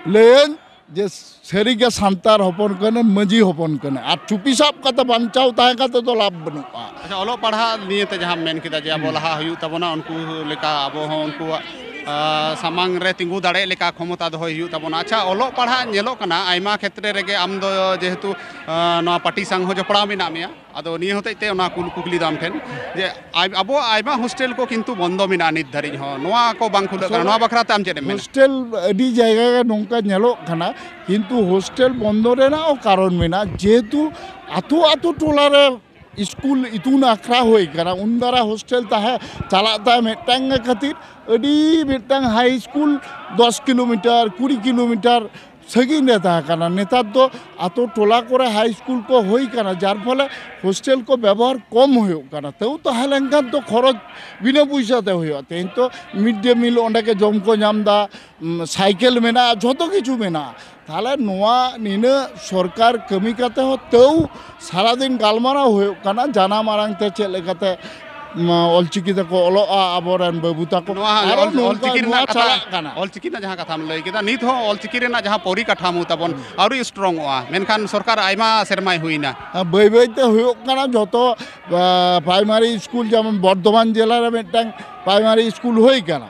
ᱞᱟᱹᱭᱟᱹᱧ ᱡᱮ ᱥᱟᱹᱨᱤᱜᱮ ᱥᱟᱱᱛᱟᱲ ᱦᱚᱯᱚᱱ ᱠᱟᱹᱱᱟᱹᱧ, ᱢᱟᱹᱡᱷᱤ ᱦᱚᱯᱚᱱ ᱠᱟᱹᱱᱟᱹᱧ᱾ ᱟᱨ ᱪᱩᱯᱤ ᱥᱟᱵ ᱠᱟᱛᱮ ᱵᱟᱧᱪᱟᱣ ᱛᱟᱦᱮᱸ ᱠᱟᱛᱮ ᱫᱚ ᱞᱟᱵᱷ ᱵᱟᱹᱱᱩᱜᱼᱟ᱾ ᱟᱪᱪᱷᱟ, ᱚᱞᱚᱜ ᱯᱟᱲᱦᱟᱜ ᱱᱤᱭᱮ ᱛᱮ ᱡᱟᱦᱟᱸᱢ ᱢᱮᱱ ᱠᱮᱫᱟ ᱡᱮ ᱟᱵᱚ ᱦᱩᱸ᱾ ᱞᱟᱦᱟ ᱦᱩᱭᱩᱜ ᱛᱟᱵᱚᱱᱟ, ᱩᱱᱠᱩ ᱞᱮᱠᱟ ᱟᱵᱚ ᱦᱚᱸ ᱩᱱᱠᱩᱣᱟᱜ, ᱟ, ᱥᱟᱢᱟᱝ ᱨᱮ ᱛᱤᱸᱜᱩ ᱫᱟᱲᱮᱭᱟᱜ ᱞᱮᱠᱟ ᱠᱷᱚᱢᱚᱛᱟ ᱫᱚᱦᱚᱭ ᱦᱩᱭᱩᱜ ᱛᱟᱵᱚᱱᱟ᱾ ᱟᱪᱪᱷᱟ, ᱚᱞᱚᱜ ᱯᱟᱲᱦᱟᱜ ᱧᱮᱞᱚᱜ ᱠᱟᱱᱟ ᱟᱭᱢᱟ ᱠᱷᱮᱛᱨᱮ ᱨᱮᱜᱮ ᱟᱢ ᱫᱚ ᱡᱮᱦᱮᱛᱩ, ᱟ, ᱱᱚᱣᱟ ᱯᱟᱹᱴᱤ ᱥᱟᱶ ᱦᱚᱸ ᱡᱚᱯᱲᱟᱣ ᱢᱮᱱᱟᱜ ᱢᱮᱭᱟ, ᱟᱫᱚ ᱱᱤᱭᱟᱹ ᱦᱚᱛᱮᱡ ᱛᱮ ᱚᱱᱟ ᱠᱩᱞ-, ᱠᱩᱠᱞᱤ ᱫᱚ ᱟᱢ ᱴᱷᱮᱱ, ᱡᱮ ᱟᱭ-, ᱟᱵᱚᱣᱟᱜ ᱟᱭᱢᱟ ᱦᱳᱥᱴᱮᱞ ᱠᱚ ᱠᱤᱱᱛᱩ ᱵᱚᱱᱫᱚ ᱢᱮᱱᱟᱜᱼᱟ ᱱᱤᱛ ᱫᱷᱟᱹᱨᱤᱡ ᱦᱚᱸ, ᱱᱚᱣᱟ ᱠᱚ ᱵᱟᱝ ᱠᱷᱩᱞᱟᱹᱜ ᱠᱟᱱᱟ, ᱱᱚᱣᱟ ᱵᱟᱠᱷᱨᱟ ᱛᱮ ᱟᱢ ᱪᱮᱫ ᱮᱢ ᱢᱮᱱᱟ? ᱦᱳᱥᱴᱮᱞ ᱟᱹᱰᱤ ᱡᱟᱭᱜᱟ ᱜᱮ ᱱᱚᱝᱠᱟ ᱧᱮᱞᱚᱜ ᱠᱟᱱᱟ, ᱠᱤᱱᱛᱩ ᱦᱳᱥᱴᱮᱞ ᱵᱚᱱᱫᱚ ᱨᱮᱱᱟᱜ ᱦᱚᱸ ᱠᱟᱨᱚᱱ ᱢᱮᱱᱟᱜᱼᱟ, ᱡᱮᱦᱮᱛᱩ ᱟᱛᱳ ᱟᱛᱳ ᱴᱚᱞᱟ ᱨᱮ ᱥᱠᱩᱞ ᱤᱛᱩᱱ ᱟᱠᱷᱲᱟ ᱦᱩᱭ ᱠᱟᱱᱟ, ᱩᱱ ᱫᱟᱨᱟ ᱦᱳᱥᱴᱮᱞ ᱛᱟᱦᱮᱸ ᱪᱟᱞᱟᱜ ᱛᱟᱦᱮᱸ ᱢᱤᱫᱴᱟᱝ ᱜᱮ ᱠᱷᱟᱹᱛᱤᱨ, ᱟᱹᱰᱤ ᱢᱤᱫᱴᱟᱝ ᱦᱟᱭ ᱥᱠᱩᱞ ᱫᱚᱥ ᱠᱤᱞᱳᱢᱤᱴᱟᱨ, ᱠᱩᱲᱤ ᱠᱤᱞᱳᱢᱤᱴᱟᱨ ᱥᱟᱺᱜᱤᱧ ᱨᱮ ᱛᱟᱦᱮᱸ ᱠᱟᱱᱟ᱾ ᱱᱮᱛᱟᱨ ᱫᱚ ᱟᱛᱳ ᱴᱚᱞᱟ ᱠᱚᱨᱮ ᱦᱟᱭ ᱥᱠᱩᱞ ᱠᱚ ᱦᱩᱭ ᱠᱟᱱᱟ, ᱡᱟᱨ ᱯᱷᱚᱞᱮ ᱦᱳᱥᱴᱮᱞ ᱠᱚ ᱵᱮᱵᱚᱦᱟᱨ ᱠᱚᱢ ᱦᱩᱭᱩᱜ ᱠᱟᱱᱟ᱾ ᱛᱟᱹᱣ ᱛᱟᱦᱮᱸ ᱞᱮᱱᱠᱷᱟᱱ ᱛᱚ ᱠᱷᱚᱨᱚᱪ ᱵᱤᱱᱟᱹ ᱯᱚᱭᱥᱟ ᱛᱮ ᱦᱩᱭᱩᱜᱼᱟ᱾ ᱛᱮᱦᱮᱧ ᱛᱚ ᱢᱤᱰ ᱰᱮ ᱢᱤᱞ ᱚᱸᱰᱮ ᱜᱮ ᱡᱚᱢ ᱠᱚ ᱧᱟᱢ ᱮᱫᱟ, ᱩᱢ, ᱥᱟᱭᱠᱮᱞ ᱢᱮᱱᱟᱜᱼᱟ, ᱡᱷᱚᱛᱚ ᱠᱤᱪᱷᱩ ᱢᱮᱱᱟᱜᱼᱟ᱾ ᱛᱟᱦᱚᱞᱮ ᱱᱚᱣᱟ ᱱᱤᱱᱟᱹᱜ ᱥᱚᱨᱠᱟᱨ ᱠᱟᱹᱢᱤ ᱠᱟᱛᱮ ᱦᱚᱸ ᱛᱟᱹᱣ ᱥᱟᱨᱟᱫᱤᱱ ᱜᱟᱞᱢᱟᱨᱟᱣ ᱦᱩᱭᱩᱜ ᱠᱟᱱᱟ ᱡᱟᱱᱟᱢ ᱟᱲᱟᱝ ᱛᱮ ᱪᱮᱫ ᱞᱮᱠᱟᱛᱮ, ᱩᱢ, ᱚᱞᱪᱤᱠᱤ ᱛᱮᱠᱚ ᱚᱞᱚᱜᱼᱟ ᱟᱵᱚᱨᱮᱱ ᱵᱟᱹᱵᱩ ᱛᱟᱠᱚ᱾ ᱱᱚᱣᱟ ᱟᱨᱚ ᱚᱞ-, ᱱᱚᱝᱠᱟ ᱚᱞᱪᱤᱠᱤ ᱱᱚᱣᱟ ᱨᱮᱱᱟᱜ ᱠᱟᱛᱷᱟ, ᱪᱟᱞᱟᱜ ᱠᱟᱱᱟ᱾ ᱚᱞᱪᱤᱠᱤ ᱨᱮᱱᱟᱜ ᱡᱟᱦᱟᱸ ᱠᱟᱛᱷᱟᱢ ᱞᱟᱹᱭ ᱠᱮᱫᱟ, ᱱᱤᱛ ᱦᱚᱸ ᱚᱞᱪᱤᱠᱤ ᱨᱮᱱᱟᱜ ᱡᱟᱦᱟᱸ ᱯᱚᱨᱤᱠᱟᱴᱷᱟᱢᱳ ᱛᱟᱵᱚᱱ ᱟᱹᱣᱨᱤ ᱥᱴᱨᱚᱝ ᱚᱜᱼᱟ, ᱢᱮᱱᱠᱷᱟᱱ ᱥᱚᱨᱠᱟᱨ ᱟᱭᱢᱟ ᱥᱮᱨᱢᱟᱭ ᱦᱩᱭᱱᱟ᱾ ᱦᱮᱸ, ᱵᱟᱹᱭ ᱵᱟᱹᱭ ᱛᱮ ᱦᱩᱭᱩᱜ ᱠᱟᱱᱟ ᱡᱷᱚᱛᱚ, ᱟ, ᱯᱨᱟᱭᱢᱟᱨᱤ ᱥᱠᱩᱞ, ᱡᱮᱢᱚᱱ ᱵᱚᱨᱫᱷᱚᱢᱟᱱ ᱡᱮᱞᱟ ᱨᱮ ᱢᱤᱫᱴᱟᱝ ᱯᱨᱟᱭᱢᱟᱨᱤ ᱥᱠᱩᱞ ᱦᱩᱭ ᱠᱟᱱᱟ᱾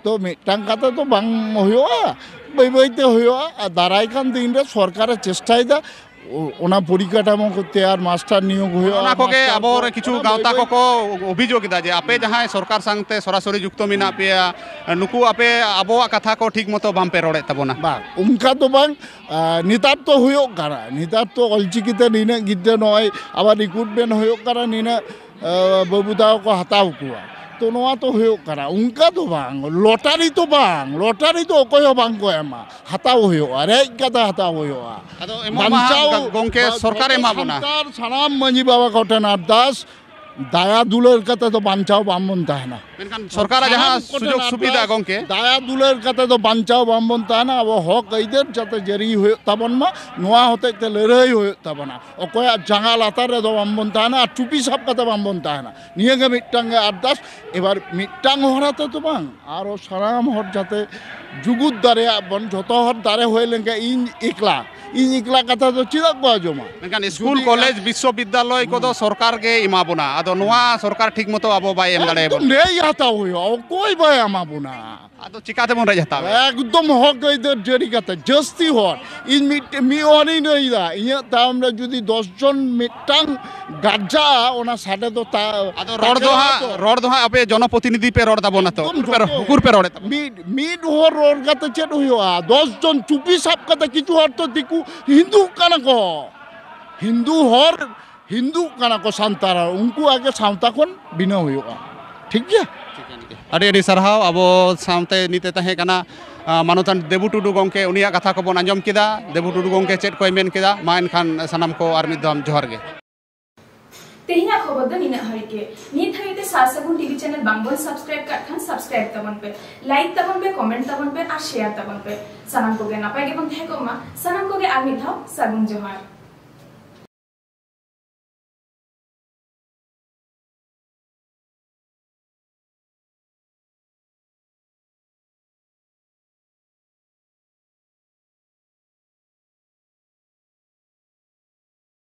ᱛᱚ ᱢᱤᱫᱴᱟᱝ ᱠᱟᱛᱮ ᱫᱚ ᱵᱟᱝ ᱦᱩᱭᱩᱜᱼᱟ, ᱵᱟᱹᱭ ᱵᱟᱹᱭ ᱛᱮ ᱦᱩᱭᱩᱜᱼᱟ᱾ ᱟᱨ ᱫᱟᱨᱟᱭ ᱠᱟᱱ ᱫᱤᱱ ᱨᱮ ᱥᱚᱨᱠᱟᱨᱮ ᱪᱮᱥᱴᱟᱭᱮᱫᱟ, ᱚ-, ᱚᱱᱟ ᱯᱚᱨᱤᱠᱟᱴᱷᱟᱢᱳ ᱠᱚ ᱛᱮᱭᱟᱨ, ᱢᱟᱥᱴᱟᱨ ᱱᱤᱭᱳᱜᱽ ᱦᱩᱭᱩᱜᱼᱟ, ᱚᱱᱟ ᱠᱚᱜᱮ ᱢᱟᱥᱴᱟᱨ ᱟᱵᱚ ᱠᱚ, ᱨᱮ ᱠᱤᱪᱷᱩ ᱚᱱᱟ ᱜᱟᱶᱛᱟ ᱵᱟᱹᱭ ᱵᱟᱹᱭ ᱠᱚᱠᱚ ᱚᱵᱷᱤᱡᱳᱜᱽ ᱮᱫᱟ ᱡᱮ ᱟᱯᱮ ᱡᱟᱦᱟᱸᱭ ᱥᱚᱨᱠᱟᱨ ᱥᱟᱶᱛᱮ ᱥᱚᱨᱟᱥᱚᱨᱤ ᱡᱩᱠᱛᱚ ᱢᱮᱱᱟᱜ ᱯᱮᱭᱟ, ᱱᱩᱠᱩ ᱟᱯᱮ ᱟᱵᱚᱣᱟᱜ ᱠᱟᱛᱷᱟ ᱠᱚ ᱴᱷᱤᱠ ᱢᱚᱛᱚ ᱵᱟᱝ ᱯᱮ ᱨᱚᱲᱮᱫ ᱛᱟᱵᱚᱱᱟ᱾ ᱵᱟᱝ, ᱚᱱᱠᱟ ᱫᱚ ᱵᱟᱝ᱾ ᱟᱨ ᱱᱮᱛᱟᱨ ᱛᱚ ᱦᱩᱭᱩᱜ ᱠᱟᱱᱟ, ᱱᱮᱛᱟᱨ ᱛᱚ ᱚᱞᱪᱤᱠᱤ ᱛᱮ ᱱᱤᱱᱟᱹᱜ ᱜᱤᱫᱽᱨᱟᱹ ᱱᱚᱜᱼᱚᱭ ᱟᱵᱟᱨ ᱨᱤᱠᱨᱩᱴᱢᱮᱱᱴ ᱦᱩᱭᱩᱜ ᱠᱟᱱᱟ, ᱱᱤᱱᱟᱹᱜ ᱟᱸ, ᱵᱟᱹᱵᱩ ᱛᱟᱠᱚ ᱠᱚ ᱦᱟᱛᱟᱣ ᱠᱚᱣᱟ᱾ ᱛᱚ ᱱᱚᱣᱟ ᱛᱚ ᱦᱩᱭᱩᱜ ᱠᱟᱱᱟ, ᱚᱱᱠᱟ ᱫᱚ ᱵᱟᱝ, ᱞᱚᱴᱟᱨᱤ ᱛᱚ ᱵᱟᱝ, ᱞᱚᱴᱟᱨᱤ ᱫᱚ ᱚᱠᱚᱭ ᱦᱚᱸ ᱵᱟᱝ ᱠᱚ ᱮᱢᱟ, ᱦᱟᱛᱟᱣ ᱦᱩᱭᱩᱜᱼᱟ, ᱨᱮᱡ ᱠᱟᱛᱮ ᱦᱟᱛᱟᱣ ᱦᱩᱭᱩᱜᱼᱟ᱾ ᱟᱫᱚ ᱮᱢᱚᱜ ᱢᱟ ᱵᱟᱧᱪᱟᱣ ᱜᱚ-, ᱜᱚᱝᱠᱮ, ᱵᱟ-, ᱥᱚᱨᱠᱟᱨᱮ ᱡᱚᱛᱚ ᱮᱢᱟ ᱵᱚᱱᱟ᱾ ᱥᱟᱱᱛᱟᱲ ᱥᱟᱱᱟᱢ ᱢᱟᱹᱡᱷᱤ ᱵᱟᱵᱟ ᱠᱚᱴᱷᱮᱱ ᱟᱨᱫᱟᱥ, ᱫᱟᱭᱟ ᱫᱩᱞᱟᱹᱲ ᱠᱟᱛᱮ ᱫᱚ ᱵᱟᱧᱪᱟᱣ ᱵᱟᱝ ᱵᱚᱱ ᱛᱟᱦᱮᱱᱟ᱾ ᱢᱮᱱᱠᱷᱟᱱ ᱥᱚᱨᱠᱟᱨᱟᱜ ᱡᱟᱦᱟᱸ ᱥᱟᱱᱟᱢ ᱠᱚᱴᱷᱮᱱ ᱥᱩᱡᱳᱜᱽ ᱥᱩᱵᱤᱫᱷᱟ, ᱟᱨᱫᱟᱥ, ᱜᱚᱝᱠᱮ, ᱫᱟᱭᱟ ᱫᱩᱞᱟᱹᱲ ᱠᱟᱛᱮ ᱫᱚ ᱵᱟᱧᱪᱟᱣ ᱵᱟᱝ ᱵᱚᱱ ᱛᱟᱦᱮᱱᱟ᱾ ᱟᱵᱚ ᱦᱚᱠ ᱟᱹᱭᱫᱟᱹᱨ ᱡᱟᱛᱮ ᱡᱟᱹᱨᱤ ᱦᱩᱭᱩᱜ ᱛᱟᱵᱚᱱ ᱢᱟ, ᱱᱚᱣᱟ ᱦᱚᱛᱮᱡ ᱛᱮ ᱞᱟᱹᱲᱦᱟᱹᱭ ᱦᱩᱭᱩᱜ ᱛᱟᱵᱚᱱᱟ᱾ ᱚᱠᱚᱭᱟᱜ ᱡᱟᱸᱜᱟ ᱞᱟᱛᱟᱨ ᱨᱮᱫᱚ ᱵᱟᱝ ᱵᱚᱱ ᱛᱟᱦᱮᱱᱟ ᱟᱨ ᱴᱩᱯᱤ ᱥᱟᱵ ᱠᱟᱛᱮ ᱵᱟᱝ ᱵᱚᱱ ᱛᱟᱦᱮᱱᱟ᱾ ᱱᱤᱭᱟᱹ ᱜᱮ ᱢᱤᱫᱴᱟᱝ ᱜᱮ ᱟᱨᱫᱟᱥ᱾ ᱮᱵᱟᱨ ᱢᱤᱫᱴᱟᱝ ᱦᱚᱲ ᱟᱛᱮ ᱫᱚ ᱵᱟᱝ, ᱟᱨᱚ ᱥᱟᱱᱟᱢ ᱦᱚᱲ ᱡᱟᱛᱮ ᱡᱩᱜᱩᱫ ᱫᱟᱲᱮᱭᱟᱜ ᱵᱚᱱ, ᱡᱷᱚᱛᱚ ᱦᱚᱲ ᱫᱟᱲᱮ ᱦᱩᱭ ᱞᱮᱱᱠᱷᱟᱱ ᱤᱧ ᱮᱠᱞᱟ, ᱤᱧ ᱮᱠᱞᱟ ᱠᱟᱛᱷᱟ ᱫᱚ ᱪᱮᱫᱟᱜ ᱠᱚ ᱟᱸᱡᱚᱢᱟ? ᱢᱮᱱᱠᱷᱟᱱ ᱥᱠᱩᱞ, ᱡᱩᱫᱤ ᱠᱚᱞᱮᱡᱽ, ᱵᱤᱥᱥᱚᱵᱤᱫᱽᱫᱟᱞᱚᱭ ᱠᱚᱫᱚ ᱥᱚᱨᱠᱟᱨ ᱜᱮ ᱮᱢᱟ ᱵᱚᱱᱟ, ᱟᱫᱚ ᱱᱚᱣᱟ ᱥᱚᱨᱠᱟᱨ ᱴᱷᱤᱠ ᱢᱚᱛᱚ ᱟᱵᱚ ᱵᱟᱭ ᱮᱢ ᱫᱟᱲᱮᱭᱟᱵᱚᱱᱟ᱾ ᱮᱠᱫᱚᱢ ᱨᱮᱡ ᱦᱟᱛᱟᱣ ᱦᱩᱭᱩᱜᱼᱟ, ᱚᱠᱚᱭ ᱵᱟᱭ ᱮᱢᱟ ᱵᱚᱱᱟ? ᱟᱫᱚ ᱪᱤᱠᱟᱹ ᱛᱮᱵᱚᱱ ᱨᱮᱡ ᱦᱟᱛᱟᱣᱟ? ᱮᱠᱫᱚᱢ ᱦᱚᱠ ᱟᱹᱭᱫᱟᱹᱨ ᱡᱟᱹᱨᱤ ᱠᱟᱛᱮ ᱡᱟᱹᱥᱛᱤ ᱦᱚᱲ, ᱤᱧ ᱢᱤᱫᱴᱮᱱ ᱢᱤᱫ ᱦᱚᱲᱤᱧ ᱞᱟᱹᱭᱫᱟ, ᱤᱧᱟᱹᱜ ᱛᱟᱭᱚᱢ ᱨᱮ ᱡᱩᱫᱤ ᱫᱚᱥ ᱡᱚᱱ ᱢᱤᱫᱴᱟᱝ ᱜᱟᱨᱡᱟᱜᱼᱟ, ᱚᱱᱟ ᱥᱟᱰᱮ ᱫᱚ ᱛᱟ- ᱟᱫᱚ ᱨᱚᱲ ᱫᱚ ᱛᱟᱠᱮᱨᱚᱜᱼᱟ ᱦᱟᱸᱜ, ᱛᱚ᱾ ᱨᱚᱲ ᱫᱚ ᱦᱟᱸᱜ ᱟᱯᱮ ᱡᱚᱱᱚᱯᱨᱚᱛᱤᱱᱤᱫᱷᱤ ᱯᱮ ᱨᱚᱲ ᱛᱟᱵᱚᱱᱟ ᱛᱚ, ᱮᱠᱫᱚᱢ ᱩᱠᱩᱨ ᱯᱮ ᱨᱚ-, ᱡᱚᱛᱚ᱾ ᱩᱠᱩᱨ ᱯᱮ ᱨᱚᱲᱮᱫ ᱛᱟᱵᱚᱱᱟ? ᱢᱤᱫ, ᱢᱤᱫ ᱦᱚᱲ ᱨᱚᱲ ᱠᱟᱛᱮ ᱪᱮᱫ ᱦᱩᱭᱩᱜᱼᱟ? ᱫᱚᱥ ᱡᱚᱱ ᱪᱩᱯᱤ ᱥᱟᱵ ᱠᱟᱛᱮ ᱠᱤᱪᱷᱩ ᱦᱚᱲ ᱛᱚ ᱫᱤᱠᱩ ᱦᱤᱱᱫᱩ ᱠᱟᱱᱟ ᱠᱚ, ᱦᱤᱱᱫᱩ ᱦᱚᱲ ᱦᱤᱱᱫᱩ ᱠᱟᱱᱟ ᱠᱚ ᱥᱟᱱᱛᱟᱲ ᱦᱚᱲ, ᱩᱱᱠᱩ ᱟᱜᱮ ᱥᱟᱶᱛᱟ ᱠᱷᱚᱱ ᱵᱤᱱᱟᱹᱣ ᱦᱩᱭᱩᱜᱼᱟ᱾ ᱴᱷᱤᱠ ᱜᱮᱭᱟ? ᱟᱹᱰᱤ ᱟᱹᱰᱤ ᱥᱟᱨᱦᱟᱣ᱾ ᱟᱵᱚ ᱥᱟᱶᱛᱮ ᱱᱤᱛᱮ ᱛᱟᱦᱮᱸ ᱠᱟᱱᱟ, ᱟᱸ, ᱢᱟᱱᱚᱛᱟᱱ ᱫᱮᱵᱩ ᱴᱩᱰᱩ ᱜᱚᱢᱠᱮ, ᱩᱱᱤᱭᱟᱜ ᱠᱟᱛᱷᱟ ᱠᱚᱵᱚᱱ ᱟᱸᱡᱚᱢ ᱠᱮᱫᱟ᱾ ᱫᱮᱵᱩ ᱴᱩᱰᱩ ᱜᱚᱢᱠᱮ ᱪᱮᱫ ᱠᱚᱭ ᱢᱮᱱ ᱠᱮᱫᱟ, ᱢᱟ ᱮᱱᱠᱷᱟᱱ ᱥᱟᱱᱟᱢ ᱠᱚ ᱟᱨ ᱢᱤᱫ ᱫᱷᱟᱣ ᱡᱚᱦᱟᱨ ᱜᱮ᱾ ᱛᱮᱦᱮᱧᱟᱜ ᱠᱷᱚᱵᱚᱨ ᱫᱚ ᱱᱤᱱᱟᱹᱜ ᱦᱟᱹᱨᱤᱡ ᱜᱮ᱾ ᱱᱤᱛ ᱦᱟᱹᱵᱤᱡ ᱛᱮ ᱥᱟᱨ ᱥᱟᱹᱜᱩᱱ ᱴᱤᱵᱷᱤ ᱪᱮᱱᱮᱞ ᱵᱟᱝ ᱵᱚᱱ ᱥᱟᱵᱥᱠᱨᱟᱭᱤᱵ ᱠᱟᱜ ᱠᱷᱟᱱ ᱥᱟᱵᱥᱠᱨᱟᱭᱤᱵ ᱛᱟᱵᱚᱱ ᱯᱮ, ᱞᱟᱭᱤᱠ ᱛᱟᱵᱚᱱ ᱯᱮ, ᱠᱚᱢᱮᱱᱴ ᱛᱟᱵᱚᱱ ᱯᱮ ᱟᱨ ᱥᱮᱭᱟᱨ ᱛᱟᱵᱚᱱ ᱯᱮ᱾ ᱥᱟᱱᱟᱢ ᱠᱚᱜᱮ ᱱᱟᱯᱟᱭ ᱜᱮᱵᱚᱱ ᱛᱟᱦᱮᱸ ᱠᱚᱜ ᱢᱟ᱾ ᱥᱟᱱᱟᱢ ᱠᱚᱜᱮ ᱟᱨ ᱢᱤᱫ ᱫᱷᱟᱣ ᱥᱟᱹᱜᱩᱱ ᱡᱚᱦᱟᱨ᱾